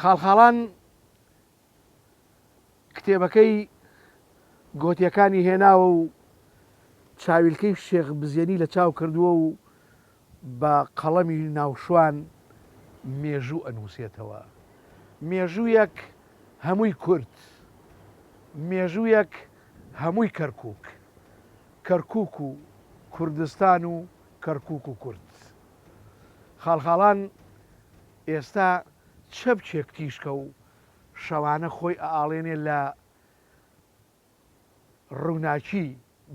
خاڵخاڵان کتێبەکەی گۆتیەکانی هێناوە و چاویلکەی شێخ بزێنی لە چاو کردووە و بە قەڵەمی ناوشوان مێژوو ئەنووسێتەوە. مێژوویەک هەمووی کورد. مێژوویەک هەمووی کەرکووک. کەرکووک و کوردستان و کەرکووک و کورد. خاڵخاڵان ئێستا چەپکێک تیشکە و شەوانە خۆی ئەئاڵێنێ لە ڕووناکی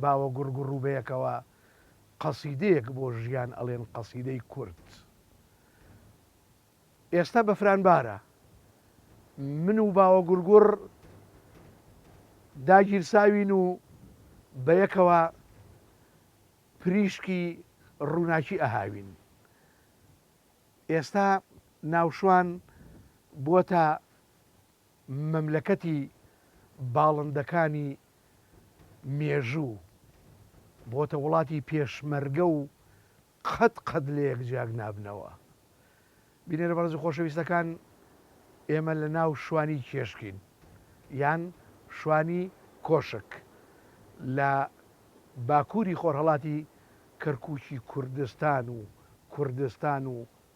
باوە گوڕگوڕ و بەیەکەوە قەسیدەیەک بۆ ژیان ئەڵێن قەسیدەی کورد. ئێستا بەفرانبارە. من و باوە گوڕگوڕ داگیرساوین و بەیەکەوە پریشکی ڕووناکی ئەهاوین. ئێستا ناوشوان بووەتە مەملەکەتی باڵندەکانی مێژوو، بۆتە وڵاتی پێشمەرگە و قەت قەت لەیەک جیاک نابنەوە. بینەرە بەڕێز و خۆشەویستەکان ئێمە لە ناو شوانی کێشکین یان شوانی کۆشک لە باکووری خۆرهەڵاتی کەرکووکی کوردستان و کوردستان و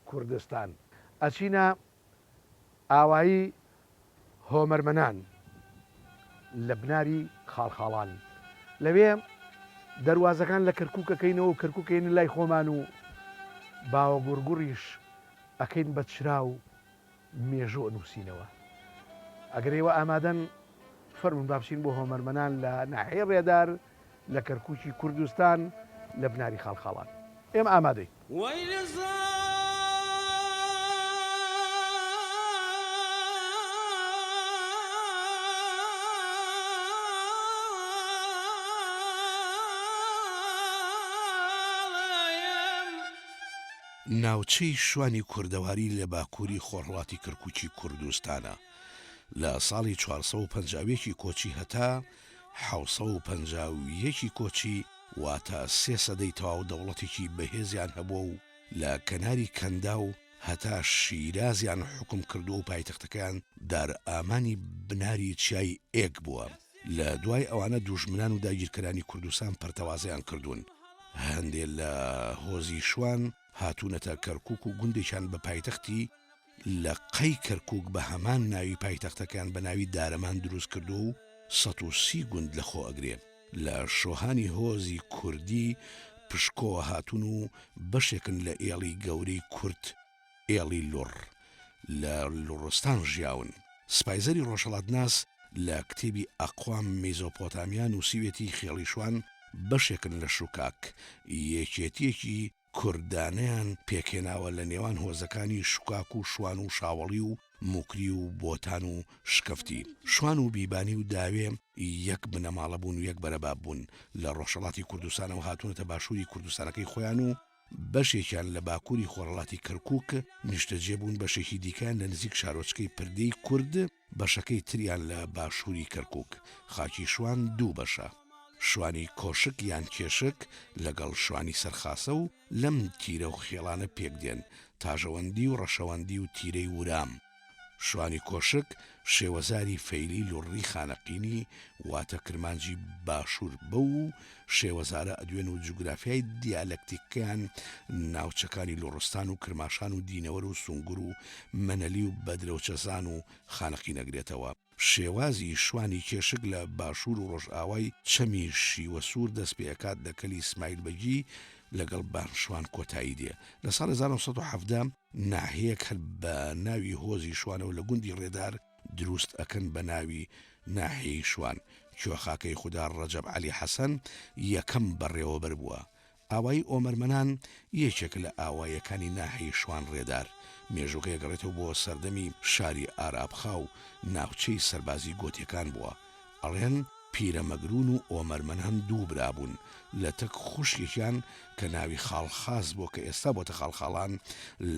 کوردستان ئەچینە ئاوایی هۆمەرمەنان لە بناری خاڵخاڵان لەوێ دەروازەکان لە کەرکوک ئەکەینەوە و کەرکوک ئەینە لای خۆمان و باوەگوڕگوڕیش ئەکەین بە چرا و مێژوو ئەنووسینەوە. ئەگەر ئێوە ئامادەن فەرموون با بچین بۆ هۆمەرمەنان لە ناحیەی ڕێدار لە کەرکوکی کوردستان لە بناری خاڵخاڵان. ئێمە ئامادەین. وەی لە زاڵایم. ناوچەی شوانی کوردەواری لە باکووری خۆرهەڵاتی کەرکووکی کوردستانە. لە ساڵی 451 ی کۆچی هەتا 751 ی کۆچی واتە سێ سەدەی تەواو دەوڵەتێکی بەهێزیان هەبووە و لە کەناری کەنداو هەتا شیرازیان حوکم کردووە و پایتەختەکەیان دارئامانی بناری چیای ئێک بووە. لە دوای ئەوانە دوژمنان و داگیرکەرانی کوردستان پەرتەوازەیان کردوون. هەندێ لە هۆزی شوان هاتوونەتە کەرکووک و گوندێکیان بە پایتەختی لە قەی کەرکووک بە هەمان ناوی پایتەختەکەیان بە ناوی دارەمان دروست کردووە و 130 گوند لە خۆ ئەگرێ. لە شۆهانی هۆزی کوردی پشکۆوە هاتوون و بەشێکن لە ئێڵی گەورەی کورد ئێڵی لوڕ لە لوڕستان ژیاون. سپایزەری ڕۆژهەڵاتناس لە کتێبی ئەقوام میزۆپۆتامیا نووسیوێتی خێڵی شوان بەشێکن لە شوکاک، یەکێتییەکی کوردانەیان پێکهێناوە لە نێوان هۆزەکانی شوکاک و شوان و شاوەڵی و موکری و بۆتان و شکەفتی. شوان و بیبانی و داوێ یەک بنەماڵە بوون و یەک بەرەباب بوون. لە ڕۆژهەڵاتی کوردستانەوە هاتوونەتە باشووری کوردستانەکەی خۆیان و بەشێکیان لە باکووری خۆرهەڵاتی کەرکووک نیشتەجێ بوون، بەشێکی دیکەیان لە نزیک شارۆچکەی پردێی کورد، بەشەکەی تریان لە باشووری کەرکووک. خاکی شوان دوو بەشە، شوانی کۆشک یان کێشک لەگەڵ شوانی سەرخاسە و لەم تیرە و خێڵانە پێک دێن، تاژەوەندی و ڕەشەوەندی و تیرەی ورام. شوانی کۆشک شێوەزاری فەیلی لوڕی خانەقینی واتە کرمانجی باشوور بەو شێوەزارە ئەدوێن و جوگرافیای دیالەکتیکەکەیان ناوچەکانی لوڕستان و کرماشان و دینەوەر و سونگور و مەنەلی و بەدرەوچەزان و خانەقین ئەگرێتەوە. شێوازی شوانی کێشک لە باشوور و ڕۆژئاوای چەمی شیوەسوور دەست پێ ئەکات لە کەلی سمایل بەگی لەگەڵ بان شوان کۆتایی دێ. لە ساڵ 1917 ناحیەیەک هەر بە ناوی هۆزی شوانەوە لە گوندی ڕێدار دروست ئەکەن بە ناوی ناحیەی شوان، کوێخاکەی خودا ڕەجەب عەلی حەسەن یەکەم بەڕێوەبەر بووە. ئاوایی ئۆمەرمەنان یەکێکە لە ئاواییەکانی ناحیەی شوان ڕێدار، مێژووەکەی ئەگەڕێتەوە بۆ سەردەمی شاری ئارابخا و ناوچەی سەربازی گۆتیەکان بووە. ئەڵێن پیرەمەگروون و ئۆمەرمەنان دوو برا بوون، لە تەک خوشکێکیان کە ناوی خاڵخاس بووە کە ئێستا بۆتە خاڵخاڵان،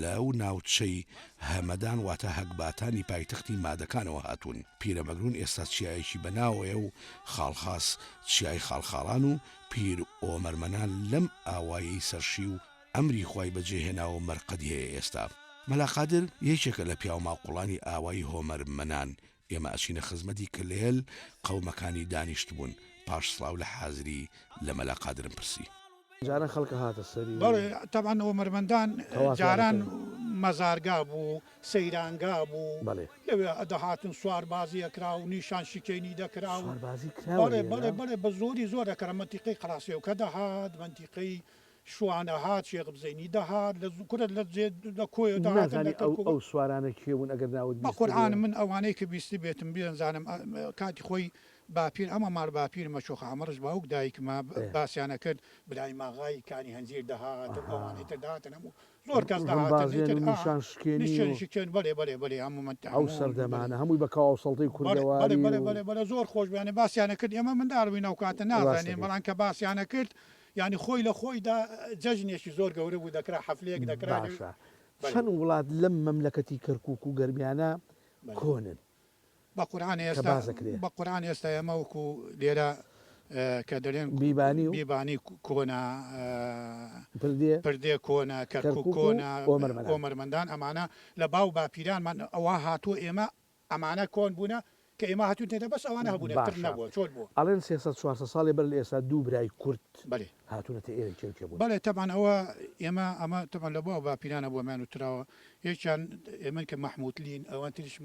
لەو ناوچەی هەمەدان واتە هەگباتانی پایتەختی مادەکانەوە هاتوون. پیرەمەگروون ئێستا چیایەکی بە ناوەیە و خاڵخاس چیای خاڵخاڵان و پیر ئۆمەرمەنان لەم ئاوایەی سەرشیو ئەمری خوای بەجێ هێناوە مەرقەدی هەیە ئێستا. مەلا قادر یەکێکە لە پیاو ماقوڵانی ئاوایی هۆمەرمەنان، ئێمە ئەچینە خزمەتی کە لەیەل قەومەکانی دانیشتبوون، پاش سڵاو لە حازری لە مەلا قادرم پرسی. جاران خەڵک ئەهاتە سەری و. بەڵێ تەبعەن هۆمەرمەندان تەوافیان جاران ئەکرد. مەزارگا بوو، سەیرانگا بوو، بەڵێ. لەوێ ئەدەهاتن سواربازی ئەکرا و نیشان شکێنی دەکرا و. سواربازی کراوە بەڵێ لێرە؟ بەڵێ بەڵێ بە زۆری زۆر ئەکرا، مەنتیقەی قەراسێوکە دەهات، مەنتیقەی شوانە هات شێخ بزەینی دەهات لە کورە لە جێ لە کۆیە دەهاتن نازانی لە ئەو کەرکوک. ئەو سوارانە کێ بوون ئەگەر ناوت بە قورعان بیستبێ؟ من ئەوانەی کە بیستبێتم بێنزانم کاتی خۆی باپیر ئەمە ماڵ باپیرمە چۆخە ئەمەڕش باوک دایکمە باسیان ئەکرد برایم ئاغای کانی هەنجیر دەهات و ئەوانەی تر دەهاتن هەموو زۆر کەس دەهاتن ڕمبازێن ئیتر و ئا نیشان شکێنی نیشان و شکێن بەڵێ بەڵێ بەڵێ هەموو من ئەو هەموو بەڵێ سەردەمانە هەمووی بە کەواو سەڵتەی بەڵێ بەڵێ کوردەواری بەڵێ و بەڵێ بەڵێ زۆر خۆش بوو یانی باسیان ئەکرد ئێمە منداڵ بووین ئەو کاتە ڕاست نازانین دەکەی. بەڵام کە باسیان ئەکرد یانی خۆی لە خۆیدا جەژنێکی زۆر گەورە بوو دەکرا حەفلەیەک دەکرا لەوێ باشە بەلێ. چەند وڵات لەم مەملەکەتی کەرکوک و گەرمیانە بەلێ. کۆنن بە قورعان کە ئێستا باس ئەکرێ؟ بە قورعان ئێستا ئێمە وەکو لێرە کە دەلێن بیبانی و. بیبانی کۆنە پردێ. پردێ کۆنە کەرکوک کەرکوک و کۆنە ئۆمەرمەندان. ئۆمەرمەندان ئەمانە لە باو باپیرانمان ئەوە هاتووە ئێمە ئەمانە کۆن بوونە کە ئێمە هاتوینتە بەس ئەوانە هەبوونە تر باشە نەبووە چۆن بووە. ئەڵێن 300 400 ساڵێ بەر لە ئێستا دوو برای کورد بەلێ. هاتوونەتە ئێرە کێ و کێ بوون؟ بەڵێ تەبعەن ئەوە ئێمە ئەمە تەبعەن لە باو باپیرانە بۆمان وتراوە یەکیان ئێمەن کە مەحموودلین ئەوان تریش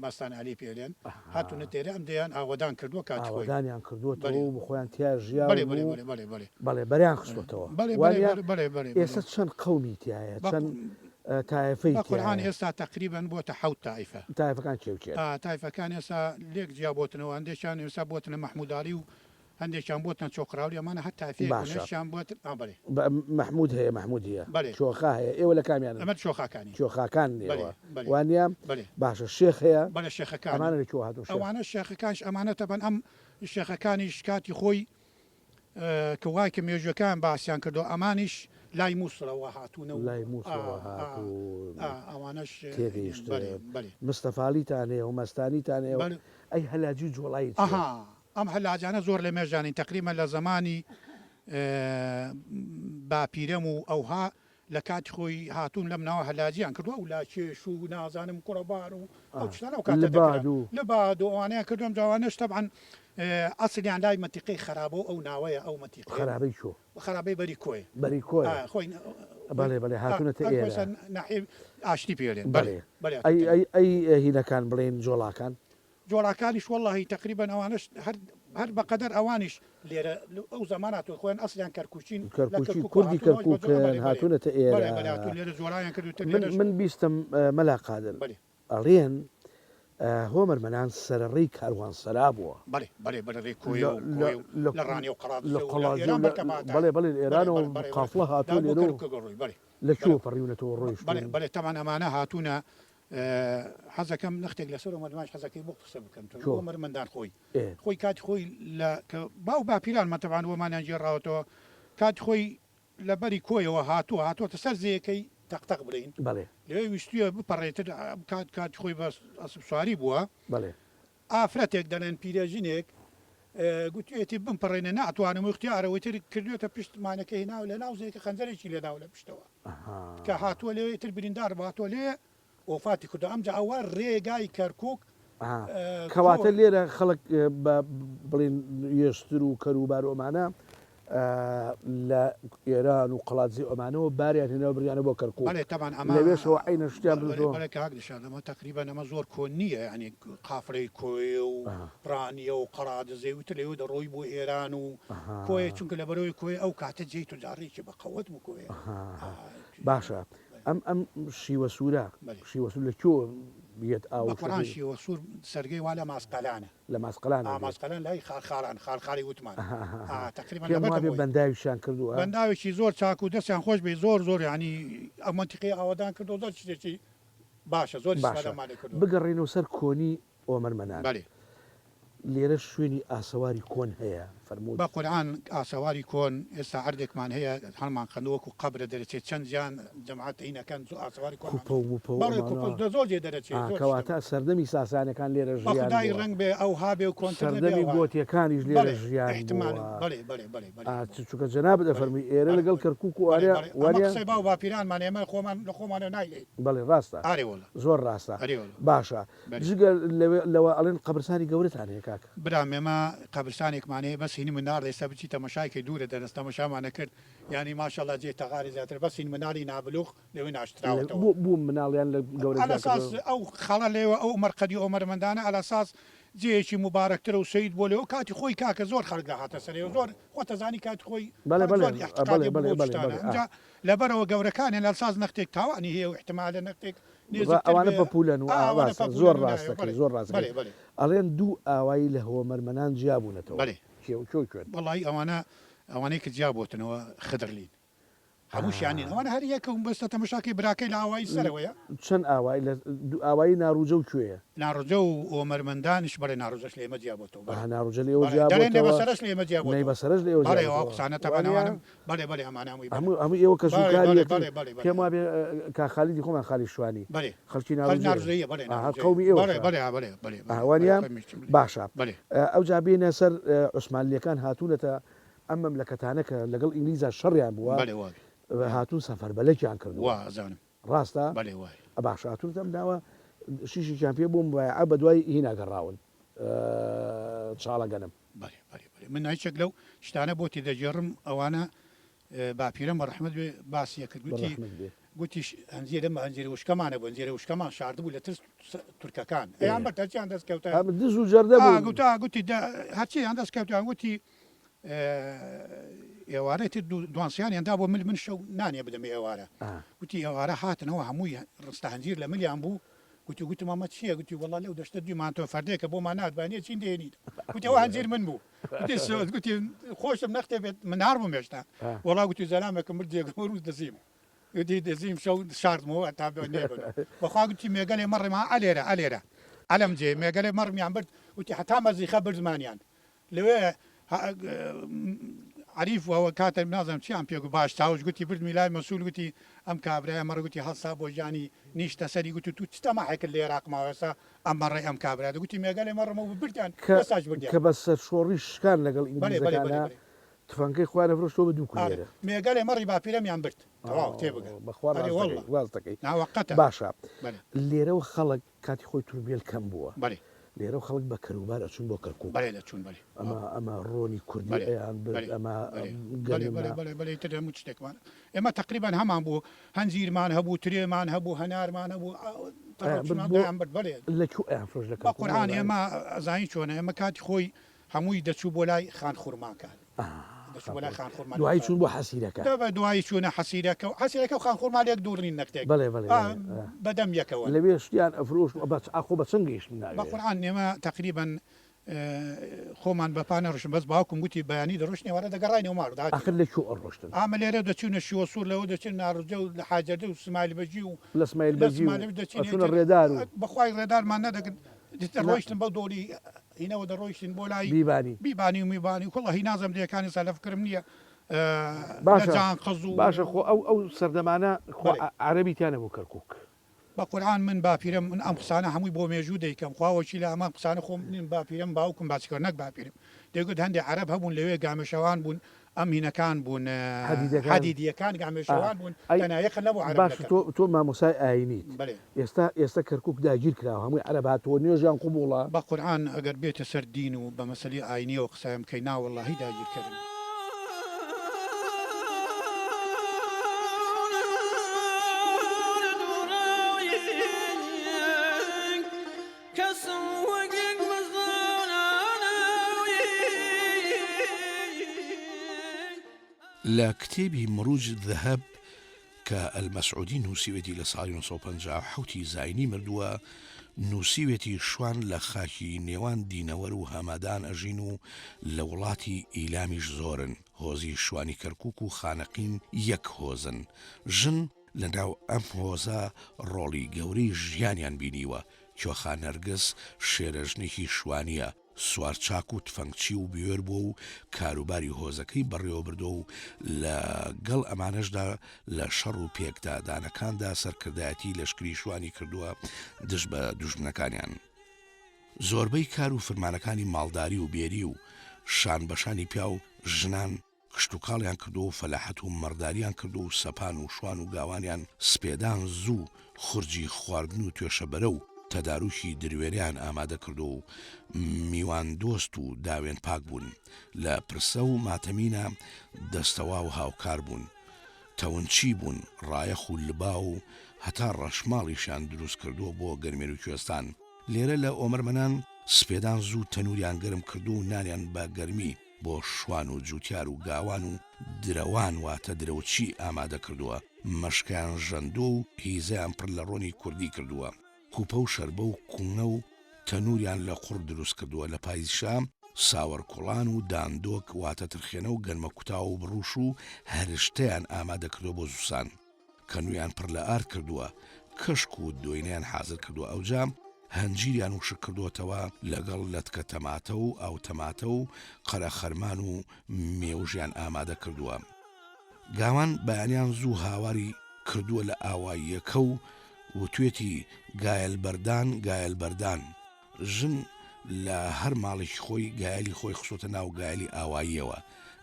مەستان عەلی پێ ئەلێن هاتوونەتە ئێرە ئەم دێیان ئاوەدان کردووە کاتی خۆی ئاوەدانیان کردووەتەوە بەلێ و خۆیان تیا بەلێ ژیاون بەلێ و بەلێ بەلێ بەلێ بەڵێ بەریان خستۆتەوە بەلێ وا بەلێ نییە؟ بەلێ بەلێ بەلێ ئێستا چەند قەومی تیایە بە چەند تایەفەی بە قورعان تیایە؟ ئێستا تەقریبەن بۆتە حەوت تایفە. تایەفەکان کێ و کێن؟ ئا تایفەکان ئێستا لێک جیا بۆتنەوە هەندێکیان ئێستا بۆتنە مەحمووداڵی و هەندێکیان بۆتنە چۆقراولی ئەمانە هەر تایفەیەک بوون باشە هەشتیان بۆت ئا بەلێ. بە مەحموود هەیە مەحموودیە بەلێ. چۆخا هەیە ئێوە لە کامیانن؟ ئەمە چۆخاکانین. چۆخاکانن بەلێ ئێوە بەلێ وا نییە؟ بەلێ. باشە شێخ هەیە؟ بەلێ شێخەکانن. ئەمانە لە کوێوە هاتوون شێخ؟ ئەوانە شێخەکانیش ئەمانە تەبەن ئەم شێخەکانیش کاتی خۆی کە وای کە مێژوەکان باسیان کردوە ئەمانیش لای موسڵەوە هاتوونە و لای موسڵەوە هاتوون ئەوانەش تێگەیشتم بەلێ بەلێ. مستەفالیتان هەیە و مەستانیتان هەیە و بەلێ. ئەی هەلاجی و جۆڵایی چییە؟ ئەها ئەم هەلاجانە زۆر لە مێژانین تەقریبەن لە زەمانی باپیرەم و ئەوها لە کاتی خۆی هاتوون لەم ناوە هەلاجیان کردووە ئەو لاکێش و نازانم کوڕەبار و ئەو شتانە ئەو کاتە دەکرا لباد و. لباد و ئەوانەیان کردووە ئەمجا ئەوانەش تەبعەن ئەسڵیان لای مەنتیقەی خەرابە و ئەو ناوەیە ئەو مەنتیقەیە خەرابەی کوێ؟ خەرابەی بەری کۆیە بەری کۆیە ئا خۆی بەڵێ بەڵێ هاتوونەتە ئا ئێرە ئێستا ناحیەی ئاشتی پێ ئەلێن بەلێ بەڵێ بەلێ ئەی هاتوونەتە ئەی ئەی هینەکان بڵێین جۆڵاکان؟ جۆڵاکانیش وەڵاهی تەقریبەن ئەوانەش هەر هەر بەقەدەر ئەوانیش لێرە ئەو زەمان هاتوون خۆیان ئەسڵیان کەرکوکین لە کەرکوکی کەرکوکەوە کوردی هاتوون ئەوانیش بە جۆ کەرکوکن بەلێ بەلێ هاتوونەتە بەلێ ئێرە بەلێ هاتوون لێرە جۆڵایان کرد و تر من لێرەش من بیستم مەلا قادر بەلێ. ئەڵێن هۆمەرمەنان سەرەڕێی کاروانسەرا بووە. بەلێ بەلێ بەلێ ڕێی کۆیە لە و لە کۆیە و لە لە ڕانیە و لە قەڵادزێ و لە قەڵادزێ ئێران و لە بەرکە باتایە بەڵێ بەڵێ لە بەلێ ئێرانەوە بەلێ بەلێ بەلێ قافڵە دا هاتووە بۆ لێرە و کەرکوکە ڕۆی بەلێ لە بەلێ کوێوە پەڕیونەتەوە بەلێ ڕۆیشتوون؟ بەلێ تەبعەن ئەمانە هاتوونە حەزەکەم نەختێک لەسەر ئۆمەرماش حەزەکەی بۆ قسە بکەم تۆ کۆ؟ ئۆمەرمەندان خۆی ئێ. خۆی کاتی خۆی لە کە باو باپیرانمان تەبعەن وەمانیان گێڕاوەتەوە کاتی خۆی لە بەری کۆیەوە هاتووە هاتووەتە سەر زێیەکەی تەق تەق بڵێین بەڵێ. لەوێ ویستوویە بپەڕێتر کات کاتی خۆی بە ئەسپ سواری بووە بەڵێ. ئافرەتێک دەڵێن پیرەژنێک گوتویەتی بمپەڕێنە ناتوانم و اختیارە وتر کردوێتە پشت مانەکە هێناوە لە ناو زێکە خەنجەرێکی لێداوە لە پشتەوە کە هاتووە لێ تر بریندار بوو هاتووە لێ وەفاتی کردو ئەمجا ئەوە ڕێگای کەرکوک کەواتە لێرە خەڵک بە بڵین یێشتر و کەروبار و ئەمانە لە ئێران و قەڵادزێ ئەمانەوە باریان هێناوە بردیانە بۆ کەرکوک بەڵێ تەبعەن ئەمە لەوێشەوە عەینە شتیان بەڵێ بردووە. بەڵێ کاک دلشاد ئەمە تەقریبەن ئەمە زۆر کۆن نییە یانی قافلەی کۆیە و ڕانیە و قەڵادزێ و تر لەوێ دەڕۆی بۆ ئێران و کۆیە چونکە لەبەرەوەی کۆیە ئەو کاتە جێی توجاڕیەکی بە قەوەت بوو کۆیە باشە ئەم ئەم شیوە سوورە شیوە سوور لە کوێوە یەت ئاو بە قورعان شیوە سوور سەرگەی وا لە ماسقەلانە. لە ماسقەلانەوە ئا دێت. ماسقەلان لای خارخاران، خارخاری وتمان. ئا تەقریبەن پێم لەبەردەم وابێ خۆی. بەنداویشیان کردووە. بەنداوێکی زۆر چاک و دەستیان خۆش بێ زۆر زۆر یانی ئەو مەنتیقەی ئاوەدان کردووە زۆر شتێکی باشە زۆر باشە ئیستفادەمان لێ کردووە. بگەڕێینەوە سەر کۆنی ئۆمەر مەنان. بەلێ. لێرە شوێنی ئاسەواری کۆن هەیە؟ فەرمووت. بە قورعان ئاسەواری کۆن ئێستا عەردێکمان هەیە هەڵمان قەندوە وەکو قەبرە دەرەچێ چەند جان جەماعەت هین ئەکەن زۆر ئاسەواری کۆنمان کوپە و موپە و بەڵێ کوپە ئەمانە لە زۆر جێ دەرەچێ ئا زۆر شتە کەواتە سەردەمی ساسانەکان لێرە بە ژیان خودای بووە ڕەنگ بێ ئەوها بێ و کۆنتر نەبێ سەردەمی ئەوهایە گۆتیەکانیش لێرە بەڵێ ژیان ئیحتمال بووە بەڵێ بەڵێ بەڵێ بەڵێ ئا چ چونکە جەنابت بەڵێ ئەفەرمووی ئێرە بەڵێ لەگەڵ بەڵێ کەرکوک و بەڵێ ئاریا بەڵێ ئەمە وانیە؟ قسەی باو باپیرانمانە ئێمە خۆمان لە خۆمانەوە نایڵێین بەڵێ ڕاستە ئارێ وەڵا زۆر ڕاستە ئەرێ وەڵا باشە بەلێ. جگە لەوێ لەوە ئەڵێن قەبرسانی گەورەتان هەیە کاکە. برام ئێمە قەبرسانێکمان هەیە بەس هینی مناڵ ئێستا بچی تەمەشای کەی دوورە دەرس تەمەشامان ئەکرد یانی ماشاءاللە جێی تەغاری زیاترە بەس هین مناڵی نابلوغ لەوێ ناشتراوەتەوە. بۆ بۆ مناڵیان لە گەورە جیا عەلەساس کردوە. ئەو خەڵە لێوە ئەو مەرقەدی ئۆمەرمەندانە عەلەساس جێیەکی موبارەکترە و سەید بۆ لێوە کاتی خۆی کاکە زۆر خەڵک دەهاتە سەرێ و زۆر خۆت ئەزانی کاتی خۆی بەڵێ خەڵک بەڵێ زۆر بەڵێ ئیعتقادی بوو بەڵێ بەو بەڵێ شتانە بەڵێ ئا. ئینجا لەبەرئەوە گەورەکانیان لەساس نەختێک تاوانی هەیە و ئیحتمالە نەختێک نێزیکتر ئەوانە بێ پەپوولەن و ئا ئەوانە ڕاستە زۆر پەپوولەن و ڕاست نایەوە دەکەی بەڵێ زۆر ڕاست دەکەی بەڵێ بەڵێ. ئەڵێن دوو ئاوایی لە هۆمەرمەنان جیا بوونەتەوە بەڵێ. کێ و کێ و کوێن؟ وەڵایی ئەوانە ئەوانەی کە جیا بۆتنەوە خدرلین هەمووشیان نین ئەوانە هەر یەکە و بەستە تەمەشاکەی براکەی لە ئاوایی سەرەوەیە. چەند ئاوایی لە دوو ئاوایی ناروجە و کوێیە؟ ناروجە و ئۆمەرمەندانیش بەڵێ ناروجەش لە ئێمە جیا بۆتەوە بەڵێ ئەها ناروجە لە ئێوە بەڵێ جیا دەڵێن بۆتەوە نەیبەسەرەش لە ئێمە جیا بۆتەوە نەیبەسەرەش لە ئێوە جیا بەڵێ ئەو بۆتەوە قسانە تەبعەن وانیە؟ ئەوانە بەڵێ بەڵێ ئەمانە هەمووی بەڵێ هەموو هەموو ئێوە کەس و بەڵێ کاری بەڵێ یەکترن بەڵێ بەڵێ بەڵێ پێم وابێ کاک خالیدی خۆمان خالی شوانی بەڵێ خەڵکی خەڵکی ناروجەیە ناروجەییە بەڵێ ئەها ناروجەیە قەومی بەڵێ ئێوەشە بەڵێ ها بەڵێ بەڵێ ئەها بەڵێ بەڵێ وانیە قەومی چم بەڵێ باشە بەڵێ ئەوجا بێینە سەر عوسمانلییەکان هاتوونەتە ئەم مەملەکەتانە کە لەگەڵ ئینگلیزا شەڕیان بووە بەڵێ وابێ هاتوون سەفەربەلەکیان کردووە وا ئەزانم ڕاستە؟ بەلێ وایە. باشە هاتوونەتە ئەم ناوە شیشێکیان پێ بووە موبایەعە بەدوای هینا گەڕاون چاڵە گەنم. بەلێ بەلێ بەلێ من هیچێک لەو شتانە بۆ تێدەگێڕم ئەوانە باپیرەم بە ڕەحمەت بێ باسی ئەکرد بە گوتی ڕەحمەت بێ. گوتی هەنجیرە مە هەنجیرە وشکەمان هەبوو هەنجیرە وشکەمان شاردبوو لە ترس تورکەکان ئەیان بەرد هەرچیان دەست کەوتە دز و جەردە ئا بوون. گوتا گوتی دە هەرچیان دەست کەوتیان گوتی ئێوارەی تر دوانسیانیان دا بۆ مل من شەو نانێ بدەمێ ئێوارە گوتی ئێوارە هاتنەوە هەمووی ڕستە هەنجیر لە ملیان بوو گوتی گوتم ئەمە چییە گوتی وەڵا لەو دەشتە دویمان تۆ فەردێکە بۆمان نات بانیە چین دێنیت گوتی ئەوە هەنجیر من بوو گوتی گوتی خۆشم نەختێ بێت منار بووم هێشتا وەڵا گوتی زەلامێکم برد جێگەم و دزیم گوتی دزیم شەو شاردمەوە تا نێبن بەخوا گوتی مێگەلێ مەڕێما ئەلێرە ئەلێرە ئەلەم جێ مێگەلێ مەڕمیان برد گوتی هەتا مەزیخە بردمانیان لەوێ عەریف ئەوە کاتێک نازانم چیان پێ گوت باش چاوش گوتی بردمی لای مەسول گوتی ئەم کابرایە مەڕ گوتی هەڵسا بۆ ژیانی نیشتە سەری گوتی تو چ تەماحێکت لە ئێراق ماوە ئێستا ئەم مەڕەی ئەم کابرا گوتی مێگەلێ مەڕمە و بردیان کە ئێستاش بردیان کە بە سەرشۆڕی شکان لەگەڵ بەلێ بەلێ بەلێ ئینگلیزەکانا بەلێ تفەنگەکەی خۆیان ئەفرۆشتەوە بە دوو ئارێ کولێرە. مێگەلێ مەڕی باپیرەمیان برد تەواو تێبگە بەخوا ئەرێ ڕاست واللە دەکەی ڕاست دەکەی ناوەقەتە باشە بەلێ. لێرەوە خەڵک کاتی خۆی توربێل کەم بووە بەلێ. لێرەوە خەڵک بە کەروبار ئەچوون بۆ کەرکوک. بەلێ دەچوون بەلێ. ئەمە ئەمە ڕۆنی کوردی بەلێ ئەیان برد بەلێ ئەمە بەلێ بەلێ گەنم بەلێ بەلێ بەلێ ئیتر هەموو شتێکمان ئێمە تەقریبەن هەمان بوو هەنجیرمان هەبوو ترێمان هەبوو هەنارمان هەبوو ئەیان برد تەڕەچمان بۆ دەیان برد بەلێ. لە کوێ ئەیان فرۆشت لە بە کەرکوک قورعان نازانم. ئێمە ئەزانی چۆنە ئێمە کاتی خۆی هەمووی دەچوو بۆ لای خان خورماکان دەچوو بۆ لای خان خورما دوایی چوون بۆ حەسیرەکە. دەبە دوایی چوونە حەسیرەکە و حەسیرەکە و خان خورما لێک دوور نین نەختێک بەڵێ بەڵێ ئا بەڵێ بەدەم یەکەوەن. لەوێ شتیان ئەفرۆشت و بە ئاخۆ بە چەند گەیشتن بە ناوێ؟ قورعان ئێمە تەقریبەن خۆمان بە پا نەڕۆشتین بەس باوکم گوتی بەیانی دەڕۆشتین ئێوارە دەگەڕاینەوە ماڵ دەهاتینەوە. ئاخر لە کوێ ئەڕۆشتن؟ ئامە لێرە دەچوونە شیوەسوور لەوە دەچین ناڕجە و لە حاجەردە و سمایل بەگی و لە سمایل لە بەگی و سمایل دەچین ئەچوونە ئیتر ڕێدار و. بەخوای ڕێدارمان نەدەکرد نا. دەڕۆیشتن بەو دۆڵی هینەوە دەڕۆیشتین بۆ لای بیبانی. بیبانی و میبانی و کوڵە هی نازم دێکانی سا لە فکرم نییە لە باشە جانقز و باشە خۆ ئەو ئەو سەردەمانە خۆ بەڵێ. عەرەبی تیا نەبوو کەرکوک. بە قورعان من باپیرم من ئەم قسانە هەمووی بۆ مێژوو دەیکەم خوا وەکیلە ئەمە قسانە خۆم نیم باپیرم باوکم باسی کرد نەک باپیرم دەیگوت هەندێ عەرەب هەبوون لەوێ گامێشەوان بوون ئەم هینەکان بوون حەدیدەکان حەدیدیەکان گامێشەوان بوون ئەی تەنها یەک نەبوو عەرەب باشە لە تۆ کەرکوک تۆ مامۆسای ئاینیت بەلێ. ئێستا ئێستا کەرکوک داگیر کراوە هەمووی عەرەب هاتووە نوێژیان قبوڵە؟ بە قورعان ئەگەر بێتە سەر دین و بە مەسەلەی ئاینیەوە قسەیان بکەی نا وەڵاهی داگیرکەرن. لە کتێبی مروج الذهب کە المسعودی نووسیوێتی لە ساڵی 957 ی زاینی مردووە، نووسیوێتی شوان لە خاکی نێوان دینەوەر و هەمەدان ئەژین و لە وڵاتی ئیلامیش زۆرن، هۆزی شوانی کەرکوک و خانەقین یەک هۆزن، ژن لە ناو ئەم هۆزە ڕۆڵی گەورەی ژیانیان بینیوە، کوێخا نەرگس شێرەژنێکی شوانییە. سوارچاک و تفەنگچی و بوێر بووە و کاروباری هۆزەکەی بەڕێوە بردووە و لە گەڵ ئەمانەشدا لە شەڕ و پێکدادانەکاندا سەرکردایەتی لەشکری شوانی کردووە دژ بە دوژمنەکانیان. زۆربەی کار و فرمانەکانی ماڵداری و بێری و شان بەشانی پیاو ژنان کشتوکاڵیان کردووە و فەلاحەت و مەڕداریان کردووە و سەپان و شوان و گاوانیان سپێدان زوو خورجی خواردن و توێشەبەرە و تەداروکی دروێنەیان ئامادە کردووە و میواندۆست و داوێن پاک بوون لە پرسە و ماتەمینە دەستەوا و هاوکار بوون تەونچی بوون ڕایەخ و لباو و هەتا ڕەشماڵیشیان دروست کردووە بۆ گەرمێر و کوێستان لێرە لە ئۆمەرمەنان سپێدان زوو تەنوریان گەرم کردووە و نانیان بە گەرمی بۆ شوان و جوتیار و گاوان و درەوان واتە درەوچی ئامادە کردووە، مەشکەیان ژەندووە و هیزەیان پڕ لە ڕۆنی کوردی کردووە، کوپە و شەربە و کوونە و تەنووریان لە قوڕ دروست کردووە، لە پایزیشا ساوەرکوڵان و داندۆک واتە ترخێنە و گەنمە کوتاو و بڕوش و هەرشتەیان ئامادە کردووە بۆ زوسان. کەنوویان پڕ لە ئارد کردووە، کەشک و دۆینەیان حازر کردووە، ئەوجا هەنجیریان وشک کردووەتەوە لەگەڵ لەتکە تەماتە و ئاو تەماتە و قەرەخەرمان و مێوژیان ئامادە کردووە. گاوان بەیانیان زوو هاواری کردووە لە ئاواییەکە و وتوێتی گایەل بەردان، گایەل بەردان. ژن لە هەر ماڵێکی خۆی گایەلی خۆی خستۆتە ناو گایەلی ئاواییەوە.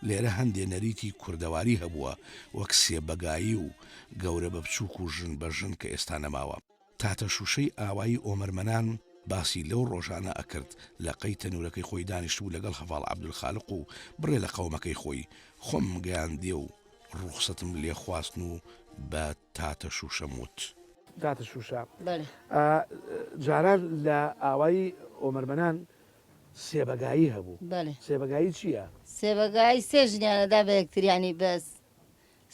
لێرە هەندێ نەریتی کوردەواری هەبووە وەک سێبەگایی و گەورە بە بچووک و ژن بە ژن کە ئێستا نەماوە. تاتە شووشەی ئاوایی ئۆمەرمەنان باسی لەو ڕۆژانە ئەکرد لە قەی تەنوورەکەی خۆی دانیشتبوو لەگەڵ هەڤاڵ عەبدولخالق و بڕێ لە قەومەکەی خۆی. خۆمم گەیاندێ و ڕوخسەتم لێ خواستن و بە تاتە شووشەم وت. تاتە شووشە، بەلێ. جاران لە ئاوایی ئۆمەرمەنان سێبەگایی هەبوو. بەلێ. سێبەگایی چییە؟ سێبەگایی سێ ژنیان ئەدا بە یەکتر یانی بەس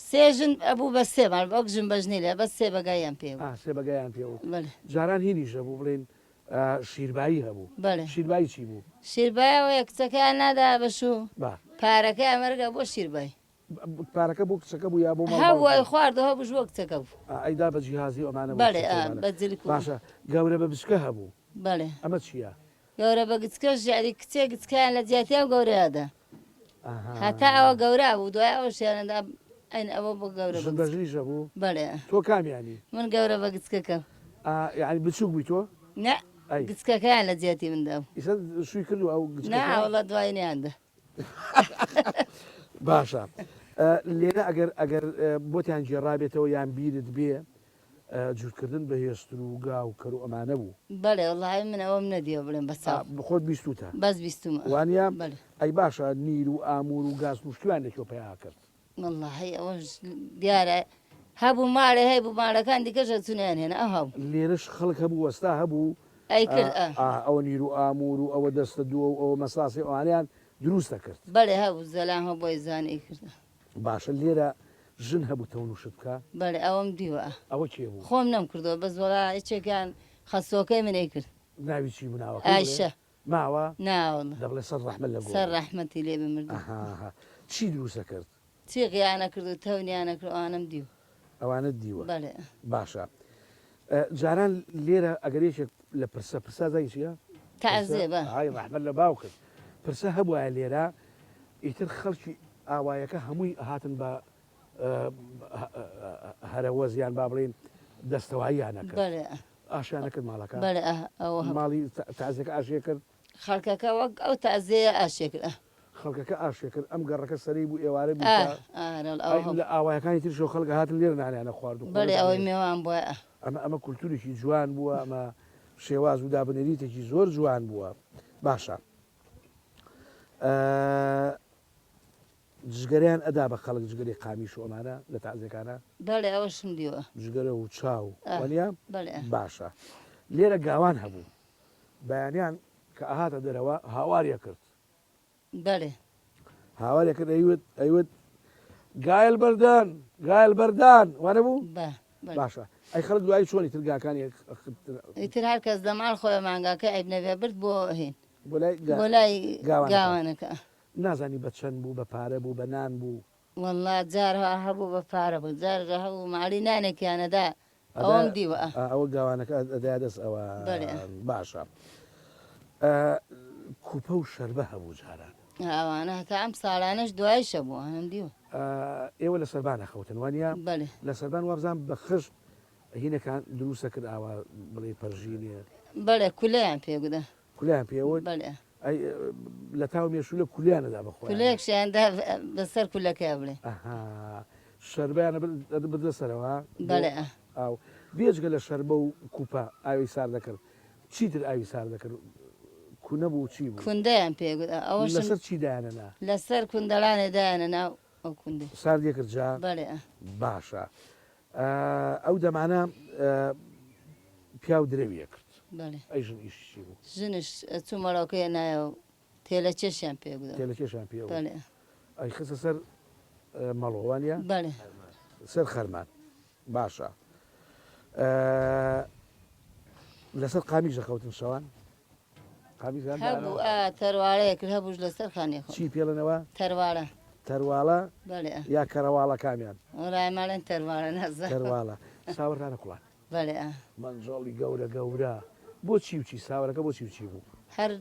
سێ ژن ئەبوو بە سێ ماڵ وەک ژن بە ژنی لێ بەس سێبەگاییان پێ بوو. ئا سێبەگایان پێ بوو. بەلێ. جاران هینیش هەبوو بڵێین شیربایی هەبوو. بەلێ. شیربایی چی بوو؟ شیربایی ئەوەیە کچەکەیان نادایە بە شوو. با. پارەکەیان وەرگە بۆ شیربایی. پارەکە بۆ کچەکە بوو یا بۆ ماڵ هەبوو ئەی خوارد و هەبووش بۆ کچەکە بوو. ئەی دا بە جیهازی و ئەمانە بۆ بەڵێ کچەکە و ئەمانە. بە جلک و. باشە گەورە بە بچکە هەبوو. بەڵێ. ئەمە چییە؟ گەورە بە گچکەش یەعنی کچێ گچکەیان لە جیاتی ئەو گەورەیە دا. ئەها. هەتا ئەوە گەورە بوو دوای ئەوەشیان ئەدا ئەین ئەوە بۆ گەورە بە ژن بە گچکە. ژنیش هەبوو؟ بەڵێ. تۆ کامیانی؟ من گەورە بە گچکەکەم. ئا یەعنی بچووک بووی تۆ؟ نا ئەی. گچکەکەیان لە جیاتی من دابوو. ئیسە شووی کردووە ئەو نا گچکەکە؟ وەڵا دوای نەیان دا. باشە لێرە ئەگەر ئەگەر بۆتیان گێڕابێتەوە یان بیرت بێ جووتکردن بە هێستر و گا و کەر و ئەمانە بوو. بەڵێ وەڵاهی من ئەوەم نەدیوە بڵێم بە چاو. خۆت بیستووتە؟ بەس بیستوومە. وانیە؟ بەڵێ. ئەی باشە نیر و ئاموور و گاسن و شتیان لە کوێ پەیا کرد؟ وەڵاهی ئەوەش دیارە هەبوو ماڵێ هەیبوو ماڵەکان دیکەش ئەچوون ئەیانهێنا ئەو هەبوو. لێرەش خەڵک هەبوو وەستا هەبوو ئەیکرد ئا. ئا ئەوە نیر و ئاموور و ئەوە دەستە دووە و ئەوە مەساسێ ئەوانەیان دروست ئەکرد. بەڵێ هەبوو زەلام هەبوو ئەیزانی ئەیکرد. باشە لێرە ژن هەبوو تەونوشت بکا؟ بەڵێ ئەوەم دیوە ئا. ئەوە کێ بوو؟ خۆم نەمکردووە بەس وەڵا یەکێکیان خەسووەکەی من ئەیکرد. ناوی چی بوو ناوەکەی بڵێ؟ ئایشە. ماوە؟ نا وەڵا. دەبڵێ سەد ڕەحمەت لە گۆڕی. سەد ڕەحمەتی لێ بێ مردوو. ئەها چی دروست ئەکرد؟ تیغیان ئەکرد و تەونیان ئەکرد ئەوانەم دیوە. ئەوانەت دیوە؟ بەڵێ. باشە جاران لێرە ئەگەر یەکێک لە پرسە، پرسە ئەزانی چیە؟ تەعزێ بە. ئای ڕەحمەت لە باوکت. پرسە هەبوایە لێرە ئیتر خەڵکی ئاوایەکە هەمووی ئەهاتن بە هەرەوەز یان با بڵێین دەستەواییان ئەکرد. بەڵێ. ئاشیان ئەکرد ماڵەکە؟ بەڵێ ئەوە هەبوو. ماڵی تەعزێکە ئاشی ئەکرد؟ خەڵکەکە وەک ئەو تەعزێیە ئاشی ئەکرد. خەڵکەکە ئاشی ئەکرد، ئەم گەڕەکە سەرەی بوو ئێوارە بوو کە لە ئاوایەکانی تریشەوە خەڵک ئەهاتن لێرە نانیان ئەخوارد و بەڵێ ئەوەی مێوان بوایە. ئەمە ئەمە کولتوورێکی جوان بووە، ئەمە شێواز و دابنەریتێکی زۆر جوان بووە. باشە جگەرەیان ئەدا بە خەڵک جگەرەی قامیش و ئەمانە لە تەعزێکانە؟ بەڵێ ئەوەشم دیوە. جگەرە و چا و وانیە؟ بەڵێ. باشە لێرە گاوان هەبوو بەیانیان کە ئەهاتە دەرەوە هاواری ئەکرد. بەڵێ. هاواری ئەکرد ئەیوت ئەیوت گایل بەردان گایل بەردان وانەبوو؟ بە بەڵێ. باشە ئەی خەڵک دوایی چۆن ئیتر گاکانی ئیتر هەر کەس لە ماڵ خۆی مانگاکەی عەیب نەبێ برد بۆ هین بۆ لای بۆ لای گاوانەکە. گاوانەکە. نازانی بە چەند بوو بە پارە بوو بە نان بوو؟ وەڵا جار هەبوو بە پارە بوو جار هەبوو ماڵی نانێکیان ئەدا ئەوەم دیوە ئە. ئەوە گاوانەکە ئەدایە دەست بەڵێ. ئەوان باشە. کوپە و شەربە هەبوو جاران. ئەوانە هەتا ئەم ساڵانەش دوایش هەبوو ئەوانەم دیوە. ئێوە لە سەربان ئەخەوتن وانیە؟ بەلێ. لە سەربان وابزانم بە خشت هینەکان دروست ئەکرد ئاوا بڵێی پەرژینێ. بەڵێ کولەیان پێ گودا. کولەیان پێ وت؟ بەلێ. ئەی لە تاو مێشوولە کولیان ئەدا بە خۆیان؟ کولەیەکشیان دا بەسەر کولەکەیا بڵێ. ئەها شەربەیان ئەبردە سەرەوە؟ بەلێ. ئاو بێجگە لە شەربە و کوپە ئاوی سارد دەکرد چیتر ئاوی سارد دەکرد کونە بوو چی بوو؟ کوندەیان پێ گوت ئەوەشم. لەسەر چی دایانەنا؟ لەسەر کوندەڵانێ دایانەنا ئەو کوندەی. ساردی کرد جا؟ بەڵێ. باشە ئەو دەمانە پیاو درەوی ئەکرد. بەڵێ. ئەی ژن ئیشی چی بوو؟ ژنش ئەچوو مەڵۆکەی ئەنایەوە تێلەکێشیان پێ گوت. تێلەکێشیان پێ وت. بەڵێ. ئەی خستە سەر مەڵۆ وانیە؟ بەڵێ. سەر خەرمان. باشە لەسەر قامیش دەخەوتن شەوان؟ قامیشیان هەبوو ئا تەرواڵەیە کرد هەبووش لەسەر خانێ خۆ چی پێڵێنەوە؟ تەرواڵە. تەرواڵە بەڵێ. یا کەرەواڵە کامیان؟ وەڵا ئێمە ئەڵێن تەرواڵە نازانم. تەرواڵە. ساوەرتانە کوڵان؟ بەڵێ ئا. مەنجەڵی گەورە گەورە بۆ چی و چی؟ ساوەرەکە بۆ چی و چی بوو؟ هەر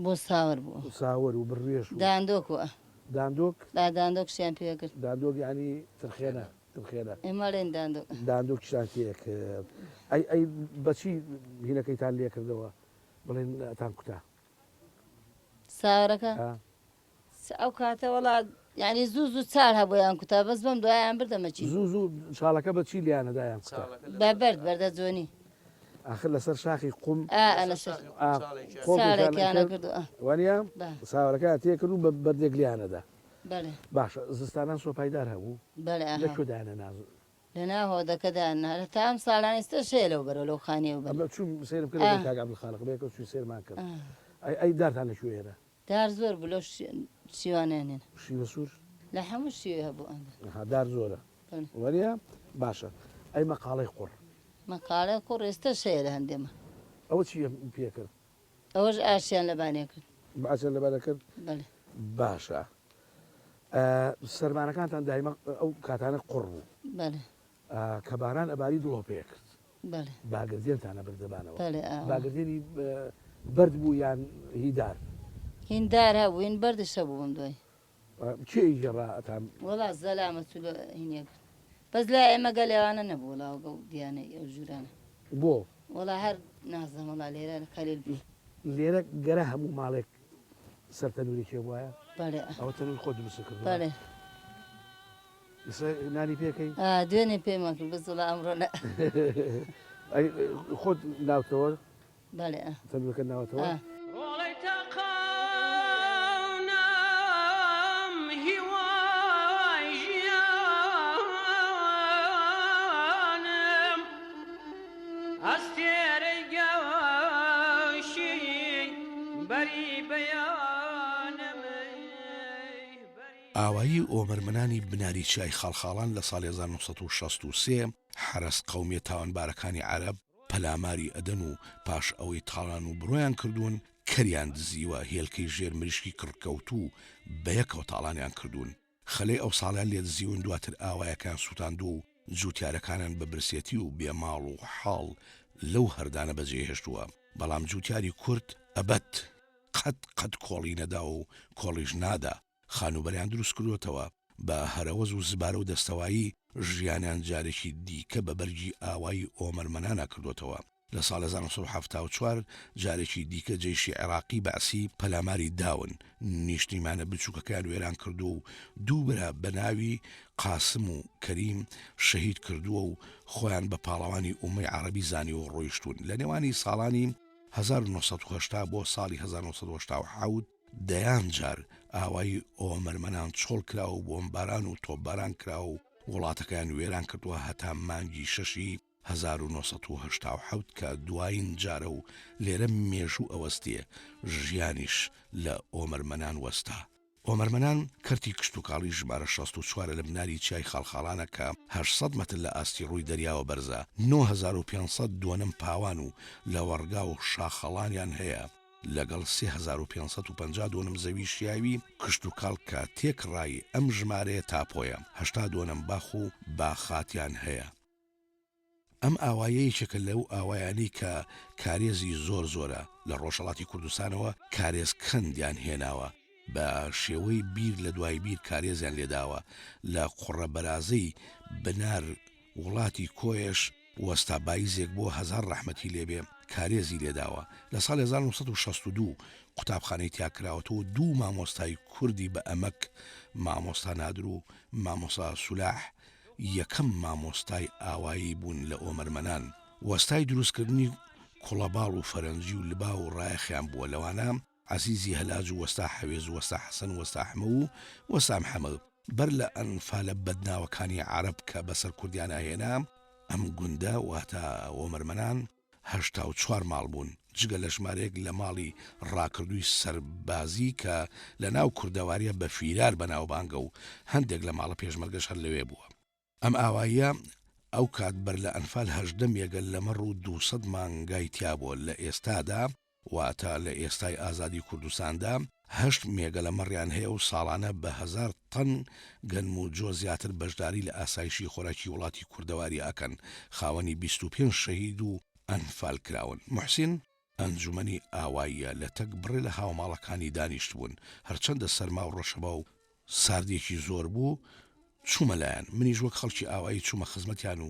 بۆ ساوەر بوو. ساوەر و بڕوێش و. داندۆک و ئە. داندۆک؟ ئا داندۆکشیان پێ کرد. داندۆک یانی ترخێنە ترخێنە. ئێمە ئەڵێین داندۆک. داندۆکیشتان تێ کرد. ئەی ئەی بەچی هینەکەیتان لێ کردەوە بڵێن ئەتان کوتا؟ ساوەرەکە؟ ئا. ئەو کاتە وەڵا یانی زوو زوو چاڵ هەبوو یان کوتا بەس بەم دوایان بردە مەچین. زوو زوو چاڵەکە بە چی لیان ئەدا یان کوتا؟ بە بەرد بەردە جۆنی. ئاخر لەسەر شاخی قوم ئا لەسەر چاڵێکیان ئەکرد وانیە؟ ساوەرەکەیان تێکرد و بە بەردێک لیان ئەدا. بەڵێ. باشە زستانان سۆپای دار هەبوو؟ بەڵێ لە کوێ دایانەنا؟ لە ناو هۆدەکە دایاننا هەتا ئەم ساڵانە ئێستاش هەیە لەو بەرەو لەو خانییە ئەو بەرە. ئەمە چووم سەیرم کرد لەگەڵ کاک عەبدولخالق بەیەکەوە چووین سەیرمان کرد. ئەی ئەی دارتان لە کوێ هێنا؟ دار زۆر بوو لەو شیوانەیان هێنا. شیوە سوور؟ لە هەموو شیوێ هەبوو ئەندە. ئەها دار زۆرە. بەڵێ. وەنیە؟ باشە ئەی مەقاڵەی قوڕ؟ مەقاڵەی قوڕ ئێستەش هەیە لە هەندێ ماڵ. ئەوە چی پێ کرد؟ ئەوەش ئاشیان لەبانێ کرد. ئاشیان لەبانێ کرد؟ بەڵێ. باشە سەربانەکانتان دایمە ئەو کاتانە قوڕ بوو؟ بەڵێ. کە باران ئەباری دڵۆپێ کرد. بەڵێ. باگردێنتان ئەبردە بانەوە. بەڵێ ئاوا. باگردێنی بەرد بوو یان هی دار؟ هین دار هەبوو هین بەردش هەبوو بەم دوای. کێ ئیگەڕا ئەتان؟ وەڵا زەلامە چوو لە هینێ کرد. بەس لای ئێمە گەلێ ئەوانە نەبوو وەڵا ئەو دیانەی ئەو ژوورانە. بۆ؟ وەڵا هەر نازانم وەڵا لێرە قەلیل بوو. لێرە گەرا هەموو ماڵێک سەر تەنوورێکی هەبوایە؟ بەڵێ. ئەوە تەنوور خۆت دروستت کردووە؟ بەڵێ. ئیستا نانی پێکەی؟ ئا دوێنێ پێمان کرد بەس وەڵا ئەمڕۆ نا. ئەی خۆت ناوتەوە؟ بەڵێ ئا. تەنوورەکەت ناوەتەوە؟ ئا. ڕۆڵەی تاقانم هیوای ژیانم ئەستێرەی گەشی بەری بەیانم ئاوایی ئۆمەرمەنانی بناری چیای خاڵخاڵان لە ساڵی 1963 حەرەس قەومیە تاوانبارەکانی عەرەب پەلاماری ئەدەن و پاش ئەوەی تاڵان و بڕۆیان کردوون کەریان دزیوە هێلکەی ژێر مریشکی کڕکەوتوو بەیەکەوە تاڵانیان کردوون خەلەی ئەو ساڵیان لێ دزیون دواتر ئاوایەکەیان سوتاندووە و جوتیارەکانیان بە برسێتی و بێ ماڵ و حاڵ لەو هەردانە بەجێ هێشتووە بەڵام جوتیاری کورد ئەبەد قەت قەت کۆڵی نەداوە و کۆڵیش نادا خانووبەرەیان دروست کردۆتەوە بە هەرەوەز و زبالە و دەستەوایی ژیانیان جارێکی دیکە بە بەرگی ئاوایی ئۆمەرمەنانا کردۆتەوە. لە ساڵ 1974 جارێکی دیکە جەیشی عێراقی بەعسی پەلاماری داون، نیشتیمانە بچووکەکەیان وێران کردووە و دوو برا بە ناوی قاسم و کەریم شەهید کردووە و خۆیان بە پاڵەوانی ئوممەی عەڕەبی زانیوە و ڕۆیشتوون. لە نێوانی ساڵانی 1980 بۆ ساڵی 1987 دەیان جار ئاوایی ئۆمەرمەنان چۆڵ کراوە و بۆمباران و تۆپباران کراوە و وڵاتەکەیان وێران کردووە هەتا مانگی شەشی 1987 کە دوایین جارە و لێرە مێژوو ئەوەستێ ژیانیش لە ئۆمەرمەنان وەستا. ئۆمەرمەنان کەرتی کشتوکاڵی ژمارە 64 لە بناری چیای خاڵخاڵانە کە 800 مەتر لە ئاستی ڕووی دەریاوە بەرزە، 9500 دۆنم پاوان و لەوەڕگا و شاخەڵانیان هەیە، لەگەڵ 3550 دۆنم زەوی شیاوی کشتوکاڵ کە تێکڕای ئەم ژمارەیە تاپۆیە، 80 دۆنم باخ و باخاتیان هەیە. ئەم ئاوایە یەکێکە لەو ئاوایانەی کە کارێزی زۆر زۆرە، لە ڕۆژهەڵاتی کوردستانەوە کارێز کەندیان هێناوە، بە شێوەی بیر لە دوای بیر کارێزیان لێداوە، لە قوڕە بەرازەی بنار وڵاتی کۆیەش وەستا بایزێک بووە هەزار ڕەحمەتی لێبێ کارێزی لێداوە، لە ساڵی 1962 قوتابخانەی تیا کراوەتەوە دوو مامۆستای کوردی بە ئەمەک مامۆستا نادر و مامۆستا سولاح یەکەم مامۆستای ئاوایی بوون لە ئۆمەرمەنان، وەستای دروستکردنی کوڵەباڵ و فەرەنجی و لباو و ڕایەخیان بووە لەوانە، عەزیزی هەلاج و وەستا حەوێز و وەستا حەسەن و وەستا ئەحمە و وەستا محەمەد. بەر لە ئەنفالە بەدناوەکانی عەرەب کە بەسەر کوردیانا هێنا، ئەم گوندە واتە ئۆمەرمەنان 84 ماڵ بوون، جگە لە ژمارەیەک لە ماڵی ڕاکردووی سەربازی کە لە ناو کوردەوارییا بە فیرار بەناوبانگە و هەندێک لە ماڵە پێشمەرگەش هەر لەوێ بووە. ئەم ئاواییە ئەو کات بەر لە ئەنفال 18 مێگەل لە مەڕ و 200 مانگای تیابووە، لە ئێستادا واتە لە ئێستای ئازادی کوردستاندا هەشت مێگەلە مەڕیان هەیە و ساڵانە بە هەزار تەن گەنم و جۆ زیاتر بەشداری لە ئاسایشی خۆراکی وڵاتی کوردەواری ئەکەن، خاوەنی 25 شەهید و ئەنفال کراون. موحسین ئەنجومەنی ئاواییە لە تەک بڕێ لە هاوماڵەکانی دانیشتبوون، هەرچەندە سەرما و ڕەشەبا و ساردیەکی زۆر بوو، چوومە لایان، منیش وەک خەڵکی ئاوایی چوومە خزمەتیان و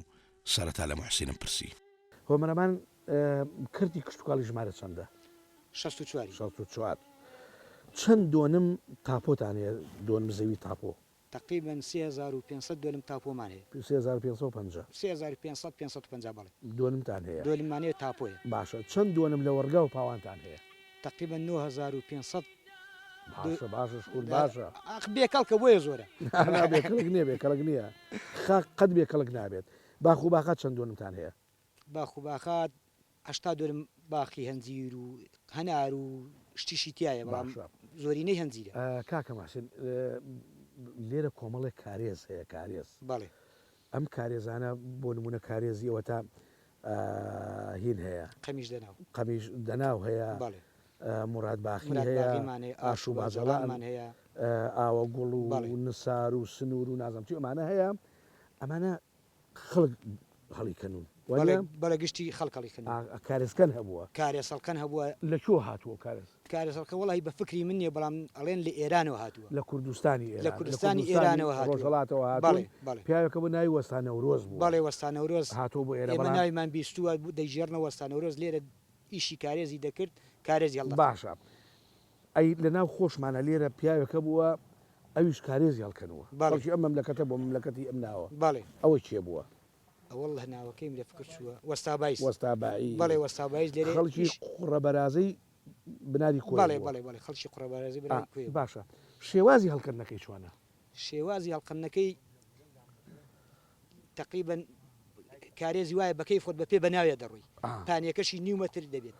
سەرەتا لە موحسینم پرسی. هۆمەرەمان کەرتی کشتوکاڵی ژمارە چەندە؟ شەست و چواری. 64. چەند دۆنم تاپۆتان هەیە دۆنم زەوی تاپۆ؟ تەقریبەن 3500 دۆنم تاپۆمان هەیە. 3550. 3500، 550 بەڵێ. دۆنمتان هەیە. دۆنممان هەیە تاپۆیە. باشە چەند دۆنم لەوەڕگا و پاوانتان هەیە؟ تەقریبەن 9500. باشە باشە شکور باشە. ئاخ بێ کەڵکە بۆیە زۆرە. نا نا بێ کەڵک نییە بێ کەڵک نییە. خاک قەت بێ کەڵک نابێت. باخ و باخات چەند دۆنمتان هەیە؟ باخ و باخات 80 دۆنم باخی هەنجیر و هەنار و شتیشی تیایە بەڵام باشە. زۆرینەی هەنجیرە. کاکە محسن لێرە کۆمەڵێک کارێز هەیە کارێز. بەڵێ. ئەم کارێزانە بۆ نمونە کارێزی ئەوەتا هین هەیە. قەمیش دەناو. قەمیش دەناو هەیە. بەڵێ. موراد باخی موراد هەیە. باغیمان هەیە، ئاش و باجەڵان. ئاشوباجەڵانمان هەیە. ئاوە گوڵ و بەڵێ. نسار و سنوور و نازانم چی ئەمانە هەیە. ئەمانە خەڵک هەڵیکەنوون بەڵێ وانیە؟ بەڵێ گشتی خەڵک هەڵیکەنوون. ئا کارێزکەن هەبووە؟ کارێزهەڵکەن هەبووە. لە کوێوە هاتووە ئەو کارێز؟ کارێزهەڵکەن وەڵاهی بە فکری من نییە بەڵام ئەڵێن لە ئێرانەوە هاتووە. لە کوردستانی لە ئێران، لە کوردستانی کوردستانی ئێرانەوە هاتووە. ڕۆژهەڵاتەوە هاتوون، بەڵێ بەڵێ. پیاوێک هەبوو ناوی وەستا نەورۆز بووە. بەڵێ وەستا نەورۆز. هاتووە بۆ ئێرە ئێمە بەڵام. ناویمان بیستووە دەیگێڕنەوە وەستا نەورۆز لێرە ئیشی کارێزی دەکرد، کارێزی هەڵدەکەند. باشە ئەی لە ناو خۆشمانا لێرە پیاوێک هەبووە ئەویش کارێزی هەڵکەنووە بەڵێ. خەڵکی ئەم مەملەکەتە بووە مەملەکەتی ئەم ناوە بەڵێ. ئەوە کێ بووە؟ ئەوەڵڵه ناوەکەیم لە فکر چووە وەستا بایز. وەستا بایز. بەڵێ وەستا بایز لێرە خەڵکی ئیش. قوڕەبەرازەی بناری کۆیە بەڵێ بووە. بەڵێ بەڵێ خەڵکی قوڕەبەرازەی ئا بناری کۆیە بووە. باشە شێوازی هەڵکەندنەکەی چۆنە؟ شێوازی هەڵکەندنەکەی تەقریبەن کارێزی وایە بەکەی خۆت بە پێ بە ناویا دەڕۆی پانیەکەشی نیو مەتر دەبێت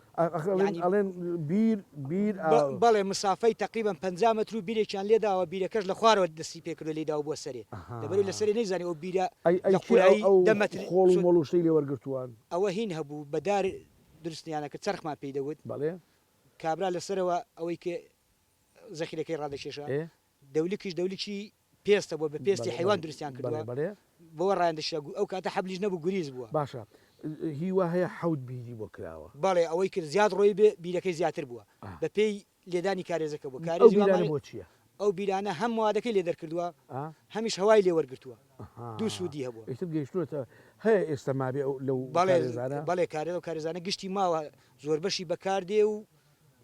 ئەڵێن بیر بیر بەڵێ مسافەی تقریبا 50 متر و بیرێکیان لێداوە بیرەکەش لە خوارەوە دەستی پێکردو لێداوە بۆ سەرێ لەبەر لە سەرێ نەیزانی ئەو بیرە لە قورایی دە مەتر خۆڵ و مۆڵ و شتەی لێ وەرگرتووان ئەوە هین هەبوو بەدار دروستیانە کە چەرخمان پێی دەوت بەڵێ کابرا لەسەرەوە ئەوەی کە زەخیرەکەی ڕادەکێشا دەولکیش دەولکی پێستە بووە بە پێستی حەیوان دروستیان کردووە بەوە ڕایان دەشیا ئەو کاتە حەبلیش نەبوو گوریس بووە. باشە هی وا هەیە حەوت بیری بۆ کراوە. بەڵێ ئەوەی کرد زیاد ڕۆی بێ بیرەکەی زیاتر بووە بە پێی لێدانی کارێزەکە بووە ئەو کارێزی بیرانە وامان بۆ چییە؟ ئەو بیرانە هەم موادەکەی لێ دەرکردووە هەمیش هەوای لێ وەرگرتووە دوو سوودی هەبووە. ئیتر گەیشتووەتە هەیە ئێستا مابێ ئەو لەو بەڵێ کارێزانە؟ بەڵێ کارێز ئەو کارێزانە گشتی ماوە زۆربەشی بەکار دێ و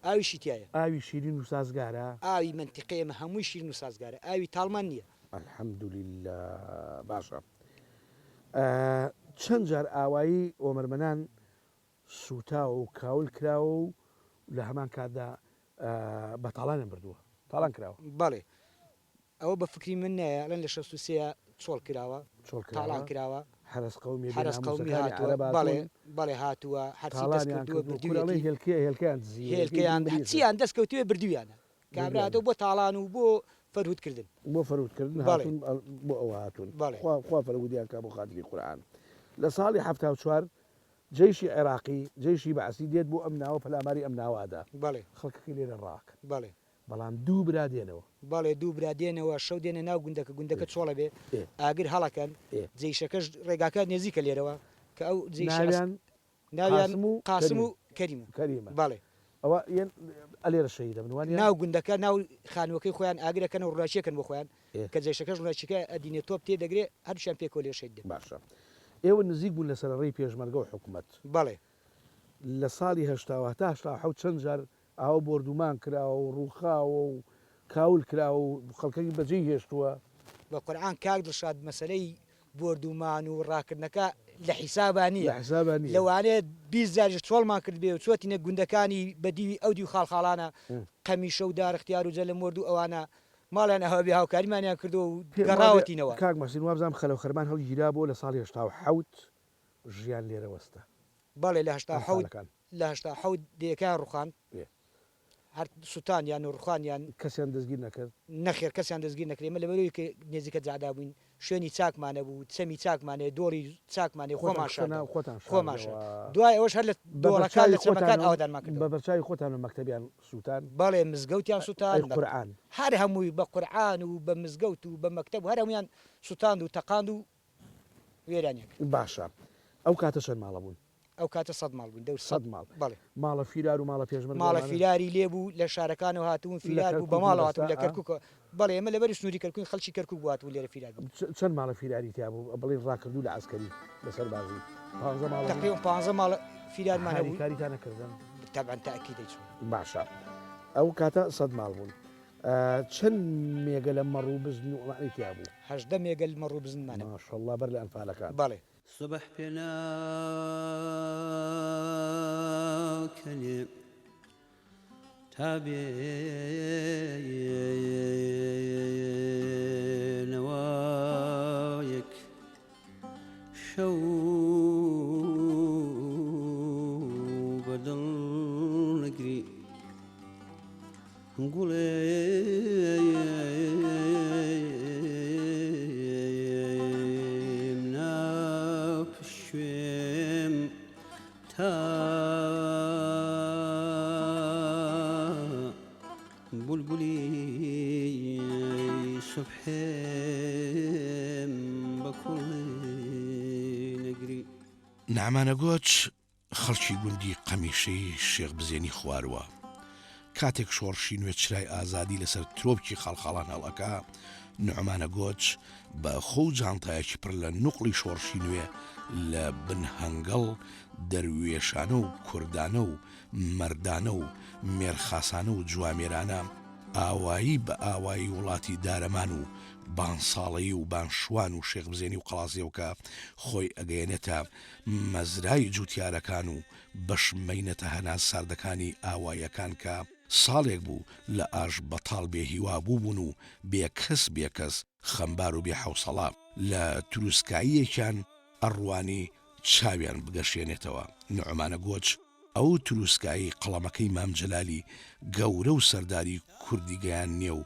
ئاویشی تیایە. ئاوی شیرین و سازگارە؟ ئاوی مەنتیقەی ئێمە هەمووی شیرین و سازگارە ئاوی تاڵمان نییە. الحمدللە باشە چەند جار ئاوایی ئۆمەرمەنان سوتاوە و کاول کراوە و لە هەمان کاتدا بە تاڵانیان بردووە تاڵان کراوە؟ بەڵێ ئەوە بە فکری من نایە ئەڵێن لە 63 ە چۆڵ کراوە چۆڵ کراوە تاڵان کراوە حەرەس قەومیە بێ حەرەس قەومی ناموسەکانی هاتووە عەرەب بەڵێ هاتوون بەڵێ هاتووە هەرچی دەست تاڵانیان کردووە کردووە کورە ئەڵێ بردوویەتی هێلکەیە هێلکەیان دزیوە هێلکەی هێلکەیان دوو مریشک هەرچیان دەست کەوتوێ بردوویانە کابرا بردوویانە هاتووە بۆ تاڵان و بۆ فەرهود کردن بۆ فەرهود کردن بەڵێ هاتوون بۆ ئەوە هاتوون بەڵێ خوا خوا فەرهودیان کا بۆ خاتری قورئان لە ساڵی 74 جەیشی عێراقی جەیشی بەعسی دێت بۆ ئەم ناوە پەلاماری ئەم ناوە ئەدا بەڵێ خەڵکەکەی لێرە ڕاکەن بەڵێ. بەڵام دوو برا دێنەوە. بەڵێ دوو برا دێنەوە شەو دێنە ناو گوندەکە گوندەکە چۆڵە بێ ئاگر هەڵەکەن جەیشەکەش ڕێگاکە نێزیکە لێرەوە. کە ئەو جەیشی ناویان ناویان قاسم و قاسم و کەریم کەریمە. کەریمە. بەڵێ. ئەوە یەن ئەلێرە شەهید ئەبن وانیە؟ ناو گوندەکە ناو خانووەکەی خۆیان ئاگر ئەکەن و ڕووناکی ئەکەن بۆ خۆیان ئێ. کە جەیشەکەش ڕووناکیەکە ئەدینێ تۆپ تێ دەگرێ هەردووکیان پێکەوە لێ شەهید دەبن. باشە ئێوە نزیک بوون لە سەرەڕێی پێشمەرگە و حکومەت. بەڵێ. لە ساڵی هەشتاوە هەتا 87 چەند جار ئاوە بۆردومان کراوە و ڕووخاوە و کاول کراوە و خەڵکەکی بەجێی هێشتووە. بە قورعان کاک دڵشاد مەسەلەی بۆردومان و ڕاکردنەکە لە حیسابا نییە. لە حیسابا نییە. لەوانەیە 20 جاریش چۆڵمان کردبێ و چۆتینە گوندەکانی بە دیوی ئەو دیو خاڵخاڵانە، قەمیشە و دارختیار و جەلەمۆرد و ئەوانە، ماڵیان ئەوها بێ هاوکاریمانیان کردووە و پێم وابێ گەڕاوەتینەوە. کاک موحسین وابزانم خەلەوخەرمان هەڵگیرابووە لە ساڵی 87 ژیان لێرە وەستا. بەڵێ لە 87 ئەنفالەکان. لە 87 دێیەکەیان ڕوخاند. ئێ. هەر سوتاندیان و ڕوخاندیان. کەسیان دەستگیر نەکرد؟ نەخێر کەسیان دەستگیر نەکرد، ئێمە لەبەرئەوەی کە نێزیکە جەعدا بووین شوێنی چاکمان هەبوو، چەمی چاکمان هەیە، دۆڵی چاکمان هەیە، خۆتان خۆمان خستە ناو شاردەوە، خۆتان خۆمان شاردەوە. شارد. دوای ئەوەش هەر لە بە دۆڵەکان بەرچاوی لە چەمەکان خۆتانەوە ئاوەدانمان بە کردەوە. بەرچاوی خۆتانەوە مەکتەبیان سووتان؟ بەڵێ مزگەوتیان ئەی سووتاند، بە قورعان؟ هەر هەمووی بە قورعان و بە مزگەوت و بە مەکتەب و هەر هەموویان سووتاند و تەقاند و وێرانیان کرد. باشە ئەو کاتە چەند ماڵە بوون؟ ئەو کاتە سەد ماڵ بووین، دەور سەد ماڵ. بەڵێ. ماڵە فیرار و ماڵە پێشمەرگە ماڵە وانە؟ فیراری لێ بوو، لە شارەکانەوە هاتبوون، لە فیرار بوو، بە کەرکووک ماڵەوە هاتبوون مەبەستە لە ئا؟ کەرکووکەوە. بەڵێ ئێمە لەبەری سنووری کەرکووکین، خەڵکی کەرکووک بوو هاتبوون لێرە فیرار ببوون. چەند ماڵە فیراری تیا بوو؟ بڵێین ڕاکردوو لە عەسکەری، لە سەربازی؟ پانزە ماڵە بوون؟ تەقریبەن پانزە ماڵە فیرارمان هەبوو. هاریکاریتان ئەکردن؟ تەبعەن تەئکید ئەی چۆن. باشە ئەو کاتە سەد ماڵ بوون. چەند مێگەلە مەڕ و بزن و ئەمانەی تیا بوو؟ 18 مێگەل مەڕ و بزنمان هەبوو. ماشەڵڵا بەر لە ئەنفالەکان. بەڵێ. سبح پێ ناکەنێ تا بێ نەوایەک شەو بە دڵ نەگری. گوڵێم ناپشکوێم تا بولبولی سوبحێم بە کوڵی نەگری. نەعمانە گۆچ خەڵکی گوندی قەمیشەی شێخ بزێنی خوارووە. کاتێک شۆڕشی نوێ چرای ئازادی لەسەر ترۆپکی خاڵخاڵان هەڵئەکا، نوعمانە گۆچ بە خۆ و جانتایەکی پڕ لە نوقڵی شۆڕشی نوێ لە بن هەنگڵ دەروێشانە و کوردانە و مەردانە و مێرخاسانە و جوامێرانە ئاوایی بە ئاوایی وڵاتی دارەمان و بانساڵەیی و بانشوان و شێخ بزێنی و قەڵازێوکە خۆی ئەگەیەنێتە مەزرای جوتیارەکان و بەش مەینەتە هەناز ساردەکانی ئاواییەکان کە ساڵێک بوو لە ئاش بەتاڵ بێ هیوا بووبوون و بێ کەس بێ کەس خەمبار و بێ حەوسەڵە لە تروسکاییەکیان ئەڕوانی چاویان بگەشێنێتەوە نوعمانە گۆچ ئەو تروسکایی قەڵەمەکەی مام جەلالی گەورە و سەرداری کوردی گەیاندنێ و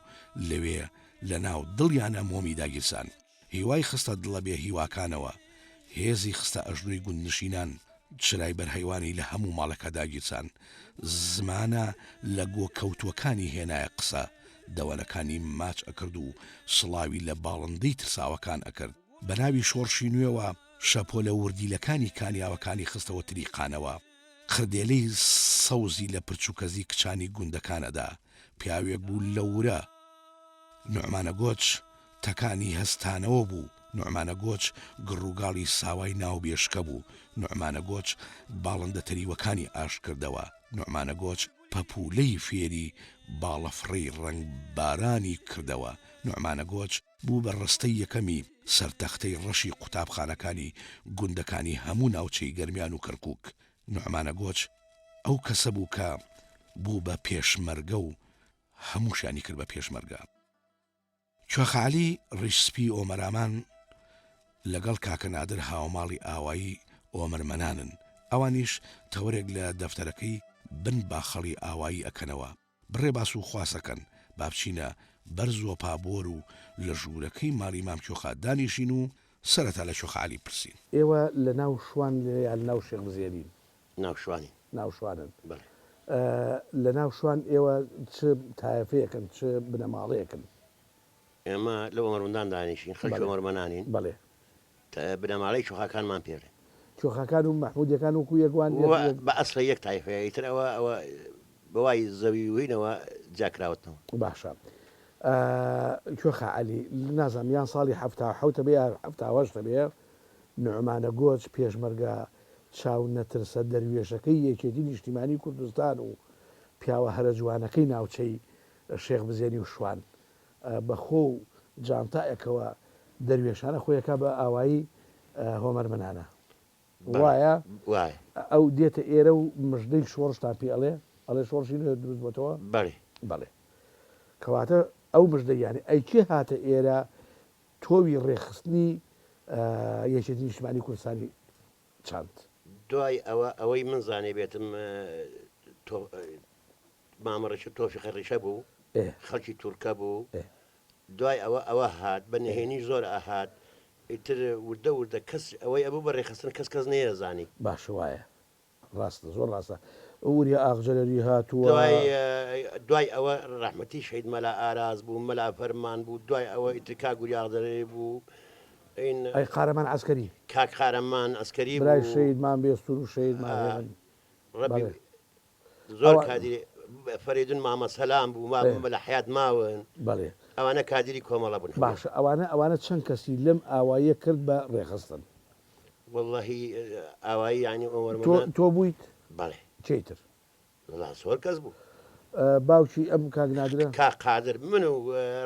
لەوێ لە ناو دڵیانا مۆمی داگیرسان. هیوای خستە دڵە بێ هیواکانەوە، هێزی خستە ئەژنۆی گوندنشینان، چرای بەر هەیوانی لە هەموو ماڵێکا داگیرسان، زمانە لە گۆ کەوتووەکانی هێنایە قسە، دەوەنەکانی ماچ ئەکرد و سڵاوی لە باڵندەی ترساوەکان ئەکرد، بە ناوی شۆڕشی نوێوە شەپۆلە وردیلەکانی کانیاوەکانی خستەوە تریقانەوە، قردێلەی سەوزی لە پرچ و کەزی کچانی گوندەکان ئەدا، پیاوێک بوو لە ورە، نوعمانە گۆچ تەکانی هەستانەوە بوو، نوعمانە گۆچ گڕوگاڵی ساوای ناو بێشکە بوو، نوعمانە گۆچ باڵندە تەریوەکانی ئاشت کردەوە، نوعمانە گۆچ پەپوولەی فێری باڵەفڕەی ڕەنگ بارانی کردەوە، نوعمانە گۆچ بوو بە ڕستەی یەکەمی سەر تەختەی ڕەشی قوتابخانەکانی گوندەکانی هەموو ناوچەی گەرمیان و کەرکووک، نوعمانە گۆچ ئەو کەسە بوو کە بوو بە پێشمەرگە و هەمووشیانی کرد بە پێشمەرگە. کوێخا عەلی ڕیش سپی ئۆمەرامان لەگەڵ کاکە نادر هاوماڵی ئاوایی ئۆمەرمەنانن، ئەوانیش تەوەرێک لە دەفتەرەکەی بن باخەڵی ئاوایی ئەکەنەوە، بڕێ باس و خواس ئەکەن، با بچینە بەر زۆپا بۆر و لە ژوورەکەی ماڵی مام کوێخا دانیشین و سەرەتا لە کوێخا عەلی پرسین. ئێوە لە ناو شوان یان لە ناو شێخ بزێرین؟ ناو شوانین. ناو شوانن. بەڵێ. لە ناو شوان ئێوە چ تایەفەیەکن، چ بنەماڵەیەکن؟ ئێمە لە ئۆمەرمەندان دانیشین، خەڵکی بەڵێ. ئۆمەرمەنانین. بەڵێ. بنەماڵەی کوێخاکانمان پێ ئەڵێن. کوێخاکان و مەحموودیەکان وەکوو یەک وان؟ و بە ئەسڵ یەک تایفەیە ئیتر ئەوە ئەوە بە وای زەوی و هینەوە جیا کراوەتەوە. باشە کوێخا عەلی نازانم یان ساڵی 77 ئەبێ یا 78 ئەبێ نوعمانە گۆچ پێشمەرگە چاو نەترسە دەروێشەکەی یەکێتی نیشتیمانی کوردستان و پیاوە هەرە جوانەکەی ناوچەی شێخ بزێنی و شوان بە خۆ و جانتایەکەوە دەروێشانە خۆی ئەکا بە ئاوایی هۆمەرمەنانە. وایە؟ وایە. ئەو دێتە ئێرە و مژدەی شۆڕشتان پێ ئەڵێ؟ ئەڵێ شۆڕشی نوێ دروست بۆتەوە؟ بەڵێ. بەڵێ. کەواتە ئەو مژدەیانەی ئەی کێ هاتە ئێرە تۆوی ڕێکخستنی یەکێتی نیشتمانی کوردستانی چاند؟ دوای ئەوە ئەوەی من زانیبێتم تۆ مامە ڕیشە تۆفیقە ڕیشە بوو خەڵکی تورکە بوو دوای ئەوە ئەوە هات بە نهێنی زۆر ئەهات ئیتر وردە وردە کەس ئەوەی ئەبوو بە ڕێکخستن کەس کەس نەیەزانی. باشە وایە ڕاستە زۆر ڕاستە وریا ئاغجەلەری هاتووە. دوای دوای ئەوە ڕەحمەتی شەهید مەلا ئاراس بوو مەلا فەرمان بوو دوای ئەوە ئیتر کاک وریا ئاغجەلەری بوو ئین ئەی قارەمان عەسکەری. کاک قارەمان عەسکەری بوو. برای شەهید مام بێستوون و شەهید مام هێمن. ڕەبی بەڵێ. زۆر کادیری فەرەیدون مامە سەلام بوو مابوون بە لە حەیات ماون بەڵێ ئەوانە کادیری کۆمەڵە بوون هەموویان. باشە ئەوانە ئەوانە چەند کەسی لەم ئاواییە کرد بە ڕێکخستن؟ وەڵڵاهی ئاوایی یانی تۆ ئۆمەرمەنان تۆ بوویت؟ بەڵێ. کێی تر؟ وەڵا زۆر کەس بوو. باوکی ئەم کاک نادرە؟ کاک قادر من و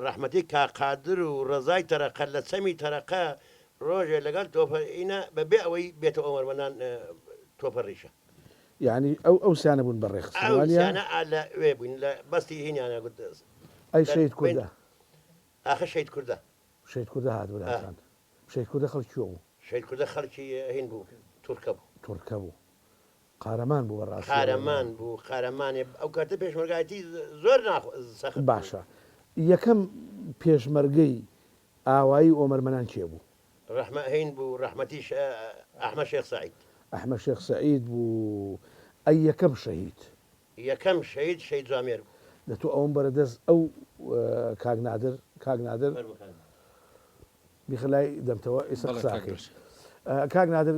ڕەحمەتی کاک قادر و ڕەزای تەرەقە لە چەمی تەرەقە ڕۆژێ لەگەڵ تۆپە ئینە بە بێ ئەوەی بێتە ئۆمەرمەنان تۆپە ڕیشە. یانی ئەو ئەو سیانە بوون بە ڕێکخستن ئەو وانیە؟ سیانە ئا لە وێ بووین لە بەستی هینیانە گوت ئەی لە شەهید بین کوردە؟ ئاخر شەهید کوردە. شەهید کوردە هات ئا. بۆ لاتان. شەهید کوردە خەڵکی کوێ بوو؟ شەهید کوردە خەڵکی هین بوو تورکە بوو. تورکە بوو. قارەمان بوو بە ڕاستی ئەوە. قارەمان بوو قارەمانێ ئەو کاتە پێشمەرگایەتی زۆر ناخ سەخت بوو. باشە یەکەم پێشمەرگەی ئاوایی ئۆمەرمەنان کێ بوو؟ ڕەحمە هین بوو ڕەحمەتی ئەحمەد شێخ سەعید. ئەحمەد شێخ سەعید بوو ئەی یەکەم شەهید؟ یەکەم شەهید شەهید جوامێر بوو. دە تۆ ئەوەم بەرە دەست ئەو کاک نادر کاک نادر فەرموو کاک نادر. بیخە لای دەمتەوە ئیستا بەڵێ قسە کاک ئەکەین. دروست. کاک نادر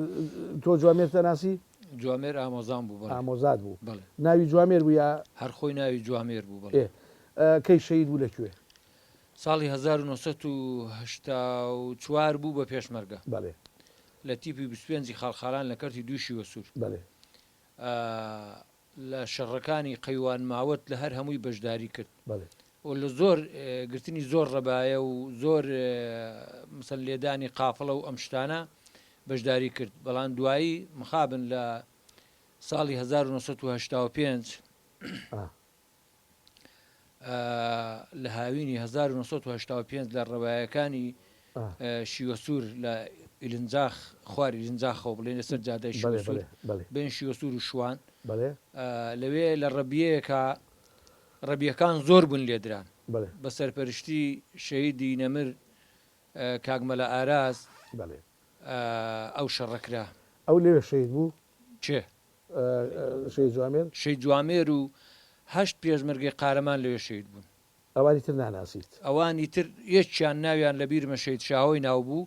تۆ جوامێرت ئەناسی؟ جوامێر ئامۆزام بوو بەڵێ. ئامۆزات بوو. بەڵێ. ناوی جوامێر بوو یا؟ هەر خۆی ناوی جوامێر بوو بەڵێ. ئێ کەی شەهید بوو لە کوێ؟ ساڵی 1984 بوو بە پێشمەرگە. بەڵێ. لە تیپی 25 ی خاڵخالان لە کەرتی دووی شیوەسوور. بەڵێ. لە شەڕەکانی قەیوان ماوەت لە هەر هەمووی بەشداری کرد. بەڵێ. و لە زۆر گرتنی زۆر ڕەبایە و زۆر مەسەلەن لێدانی قافڵە و ئەم شتانە بەشداری کرد. بەڵام دوایی مخابن لە ساڵی 1985 لە هاوینی 1985 لە ڕەوایەکانی شیوەسوور لە ئیلنجاخ خوار ئیلنجاخەوە بڵێن لەسەر جادای شیوەسوور بین شیوەسوور و شوان لەوێ لە ڕەبیەیەکە ڕەبیەکان زۆر بوون لێدران بە سەرپەرشتی شەهیدی نەمر کاک مەلا ئاراس ئەو شەڕە کرا. ئەو لەوێ شەهید بوو؟ کێ؟ شەهید جوامێر؟ شەهید جوامێر و هەشت پێشمەرگەی قارەمان لەوێ شەهید بوون. ئەوانی تر ناناسیت؟ ئەوانی تر یەکیان ناویان لە بیرمە شەهید شاهۆی ناو بوو،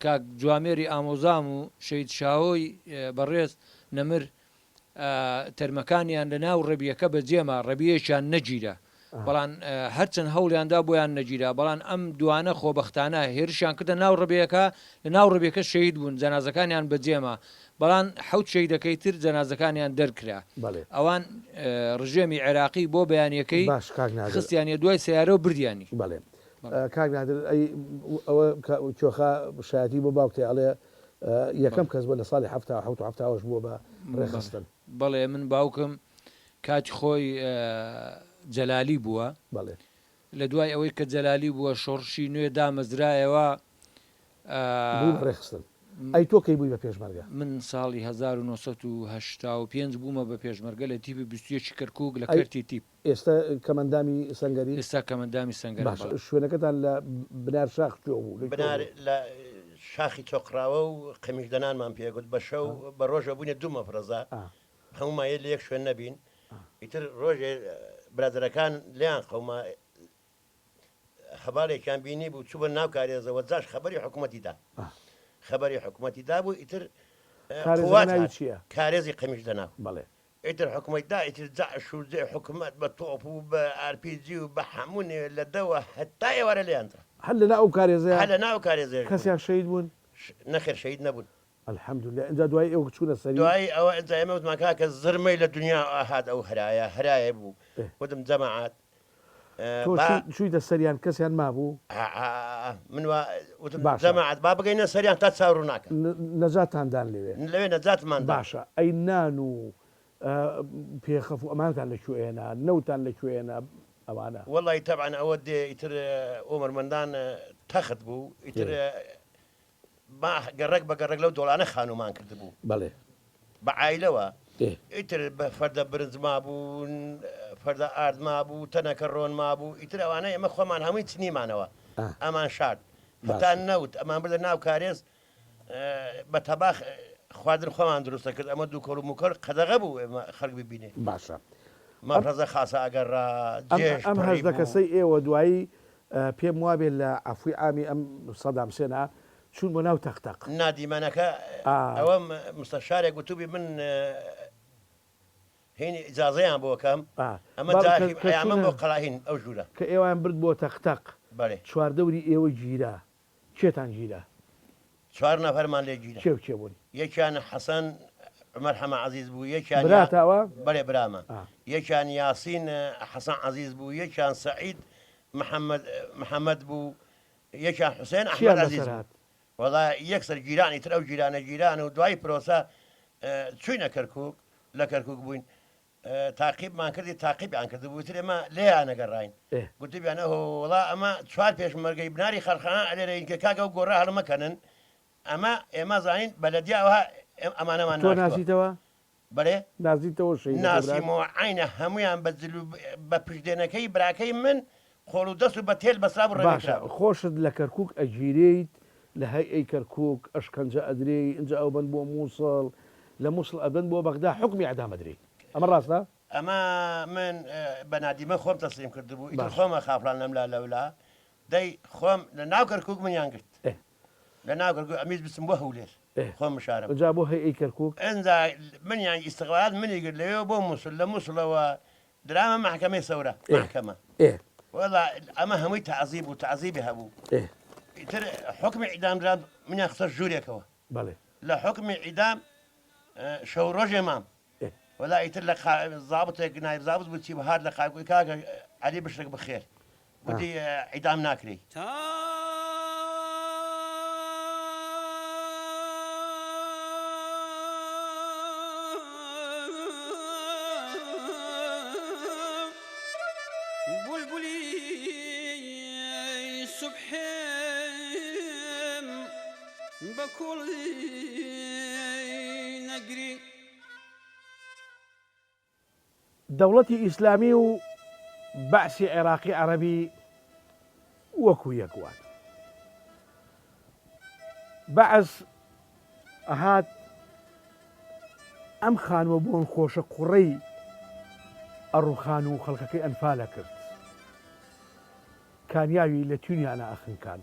کاک جوامێری ئامۆزام و شەهید شاهۆی بەڕێز نەمر تەرمەکانیان لە ناو ڕەبیەکە بەجێما، ڕەبیەیەکیان نەگیرا، بەڵام هەرچەند هەوڵیان دا بۆیان نەگیرا، بەڵام ئەم دوانە خۆبەختانە هێرشیان کردە ناو ڕەبیەکە، لە ناو ڕەبیەکە شەهید بوون، جەنازەکانیان بەجێما، بەڵام حەوت شەهیدەکەی تر جەنازەکانیان دەرکرا، ئەوان ڕژێمی عێراقی بۆ بەیانیەکەی باش کاک نادر. خستیانیە دوای سەیارە و بردیانی. بەڵێ کاک نادر ئەی ئەوە کوێخا شایەتی بۆ باوکتە ئەڵێ یەکەم کەس بووە لە ساڵی 77 و 78 بووە بە ڕێکخستن. بەڵێ من باوکم کاتی خۆی جەلالی بووە. بەڵێ. لە دوای ئەوەی کە جەلالی بووە شۆڕشی نوێ دامەزرایەوە. بووی بە ڕێکخستن. ئەی تۆ کەی بووی بە پێشمەرگە؟ من ساڵی 1985 بوومە بە پێشمەرگە لە تیپی 21 ی کەرکووک لە ئەی کەرتی تیپ. ئێستا کەمەندامی سەنگەری؟ ئێستا کەمەندامی سەنگەرم باشە بەڵێ. شوێنەکەتان لە بنار شاخ کوێ بوو؟ لە کوێ بنار بوو؟ لە شاخی چۆقڕاوە و قەمیشدەنانمان پێ گوت بە شەو بە ڕۆژەوە بووینە دوو مەفرەزە هەموومان یە لە یەک شوێن نەبین ئیتر ڕۆژێ برادەرەکان لێیان قەوما هەڤاڵێکیان بینی بوو چووبە ناو کارێزەوە جاش خەبەری حکوومەتی دا خەبەری حکوومەتی دابوو ئیتر. کارێزەکە قوات ناوی هات چییە؟ کارێزی قەمیش دەناو. بەڵێ. ئیتر حکومەت دا ئیتر جەعش و جێ حکومەت بە تۆپ و بە ئار پی جی و بە هەموو نێ لە دەوە هەتا ئێوارە لێیان دا. هەر لە ناو ئەو کارێزەیا؟ هەر لە ناو ئەو کارێزەیەش بوون. کەسیان شەهید بوون؟ نەخێر شەهید نەبوون. الحمدللە ئینجا دوایی ئێوە چوونە سەری؟ دوایی ئەوە ئینجا ئێمە وتمان کاکە زرمەی لە دونیا ئەهات ئەو هەرایە هەرایە بوو وتم جەماعەت تۆ با چوویتە سەریان کەسیان مابوو؟ من وا وتم باشە جەماعەت با بگەینە سەریان تا چاو ڕووناکە. نەجاتتان دان لەوێ؟ لەوێ نەجاتمان دان. باشە ئەی نان و پێخەف و ئەمانەتان لە کوێ هێنا؟ نەوتان لە کوێ هێنا؟ ئەوانە؟ وەڵی تەبعەن ئەوە دێ ئیتر ئۆمەرمەندان تەخت بوو ئیتر ما گەڕەک بە گەڕەک لەو دۆڵانە خانوومان کردبوو. بەڵێ. بە عایلەوە. ئێ. ئیتر بە فەردە برنج مابوو، فەردە ئارد مابوو، تەنەکە ڕۆن مابوو، ئیتر ئەوانە ئێمە خۆمان هەمووی چنیمانەوە. ئا. ئەمان شارد. هەتا باشە. نەوت ئەمان بردە ناو کارێز بە تەباخ خواردن خۆمان دروست دەکرد، ئەمە دووکەڵ و مووکەڵ قەدەغە بوو ئێمە خەڵک ببینێ. باشە. مەفرەزە خاسە ئەگەڕا، ئەم جێش ئەم پڕی 18 بوو. کەسەی ئێوە دوایی پێم وابێ لە عەفوی عامی ئەم سەدام حسێنە چوون بۆ ناو تەق تەق. نا دیمەنەکە ئەوە مستەشارێک وتوبی من هین ئیجازەیان بۆ کەم ئەمە جاهی ئەیامەم بۆ قەڵا هین ئەو ژوورە. کە ئێوەیان برد بۆ تەق تەق چواردەوری ئێوە گیرا کێتان گیرا؟ چوار نەفەرمان لێ گیرا. کێ و کێ بوون؟ یەکیان حەسەن عومەر حەمە عەزیز بوو، یەکیان براتە ئەوە؟ بەلێ برامە. یەکیان یاسین حەسەن عەزیز بوو، یەکیان سەعید محەمەد محەمەد بوو، یەکیان حوسێن ئەحمەد چیان عەزیز بەسەر بوو. هات؟ وەڵا یەکسەر گیران ئیتر ئەو گیرانە گیران و دوای پرۆسە چووینە کەرکووک، لە کەرکووک بووین. تاقیبمان کردی تاقیبیان کردبوو ئیتر ئێمە لێیان ئەگەڕاین گوتبیان ئەهۆ وەڵا ئەمە چوار پێشمەرگەی بناری خەرخانان ئەلێرەین کە کاکە ئەو گۆڕە هەڵمەکەنن ئەمە ئێمە زانین بەلەدیا ئەوها ئەمانەمان تۆ ناشتووە ناسیتەوە؟ بەلێ ناسیتەوە شەهیدەکەی برات؟ ناسیمەوە عەینە هەموویان بە جل و بە پشتێنەکەی براکەی من قۆڵ و دەست و بە تێل بەسرابوو ڕێوی باشە کرابوو. خۆشت لە کەرکوک ئەگیرێیت لە هەیئەی کەرکوک ئەشکەنجە ئەدرێی ئینجا ئەوبەن بۆ موسڵ لە موسڵ ئەبەن بۆ بەغدا حوکمی ئیعدام ئەدرێی ئەمە ڕاستە؟ ئەمە من بە نادیمە خۆم تەسلیم کردبوو ئیتر باشە. خۆم ئەخافڵان لەملا لەولا دەی خۆم لە ناو کەرکوک منیان گرت ئێ. لە ناو کەرکوک ئەمویست بچم بۆ هەولێر ئێ. خۆم بشارم. ئینجا بۆ هەیئەی کەرکوک؟ ئینجا منیان ئیستخبارات منی گرت لەوێوە بۆ موسڵ لە موسڵەوە درامە مەحکەمەی سەورە مەحکەمە وەڵا ئەمە هەمووی تەعزیب بوو تەعزیبی هەبوو ئیتر حوکمی عیدام درام منیان خستە ژوورێکەوە بەڵێ لە حوکمی عیدام شەو ڕۆژێ مام وەلا ئیتر لە زابتێک نایب زابت بوو چی هات لە قاوی کاکە عەلی بشرک بخێر گوتی عیدام ناکرێی. تا بولبولی سوبحێم بە کوڵی نەگری. دەوڵەتی ئیسلامی و بەعسی عێراقی عەرەبی وەکو یەک وان. بەعس ئەهات ئەم خانووە بۆن خۆشە قوڕەی ئەڕوخان و خەڵکەکەی ئەنفال ئەکرد. کانیاوی لە تونیانا ئەخنکان.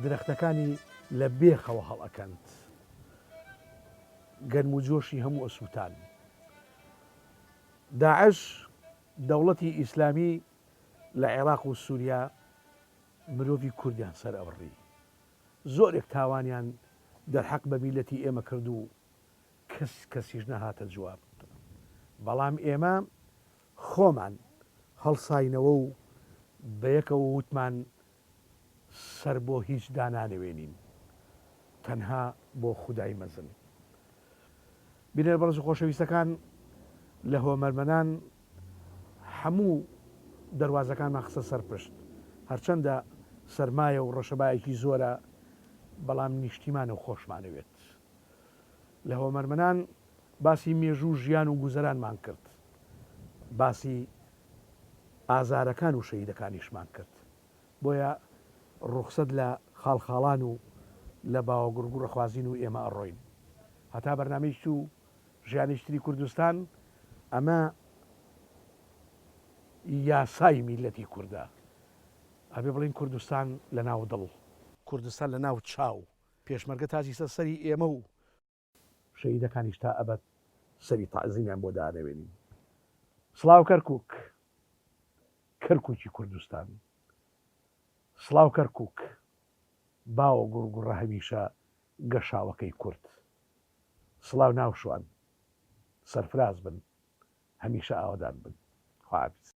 درەختەکانی لە بێخەوە هەڵئەکەند. گەرم و جۆشی هەموو ئەسووتان. داعش، دەوڵەتی ئیسلامی لە عێراق و سووریا مرۆڤی کوردیان سەر ئەبڕی. زۆرێک تاوانیان دەرحەق بە میللەتی ئێمە کرد و کەس کەسیش نەهاتە جواب. بەڵام ئێمە خۆمان هەڵساینەوە و بەیەکەوە وتمان سەر بۆ هیچ دانانەوێنین تەنها بۆ خودای مەزن. بینەرە بەڕێز و خۆشەویستەکان لە هۆمەرمەنان هەموو دەروازەکانمان خستە سەر پشت هەرچەندە سەرمایە و ڕەشەبایەکی زۆرە بەڵام نیشتیمانە و خۆشمانەوێت. لە هۆمەرمەنان باسی مێژوو و ژیان و گوزەرانمان کرد باسی ئازارەکان و شەهیدەکانیشمان کرد بۆیە ڕوخسەت لە خاڵخاڵان و لە باوەگوڕگوڕەخوازین و ئێمە ئەڕۆین هەتا بەرنامەیەکی تر و ژیانێکی تری کوردستان ئەمە یاسای میللەتی کوردە ئەبێ بڵێین کوردستان لە ناو دڵ. کوردستان لە ناو چاو. پێشمەرگە تاجی سەر سەری ئێمە و. شەهیدەکانیش تا ئەبەد سەری تەعزیمیان بۆ دانەوێنین. سڵاو کەرکوک. کەرکوکی کوردستان. سڵاو کەرکوک. باوە گوڕگوڕە هەمیشە گەشاوەکەی کورد. سڵاو ناوشوان. سەرفراز بن. هەمیشە ئاوەدان بن. خواحافیز.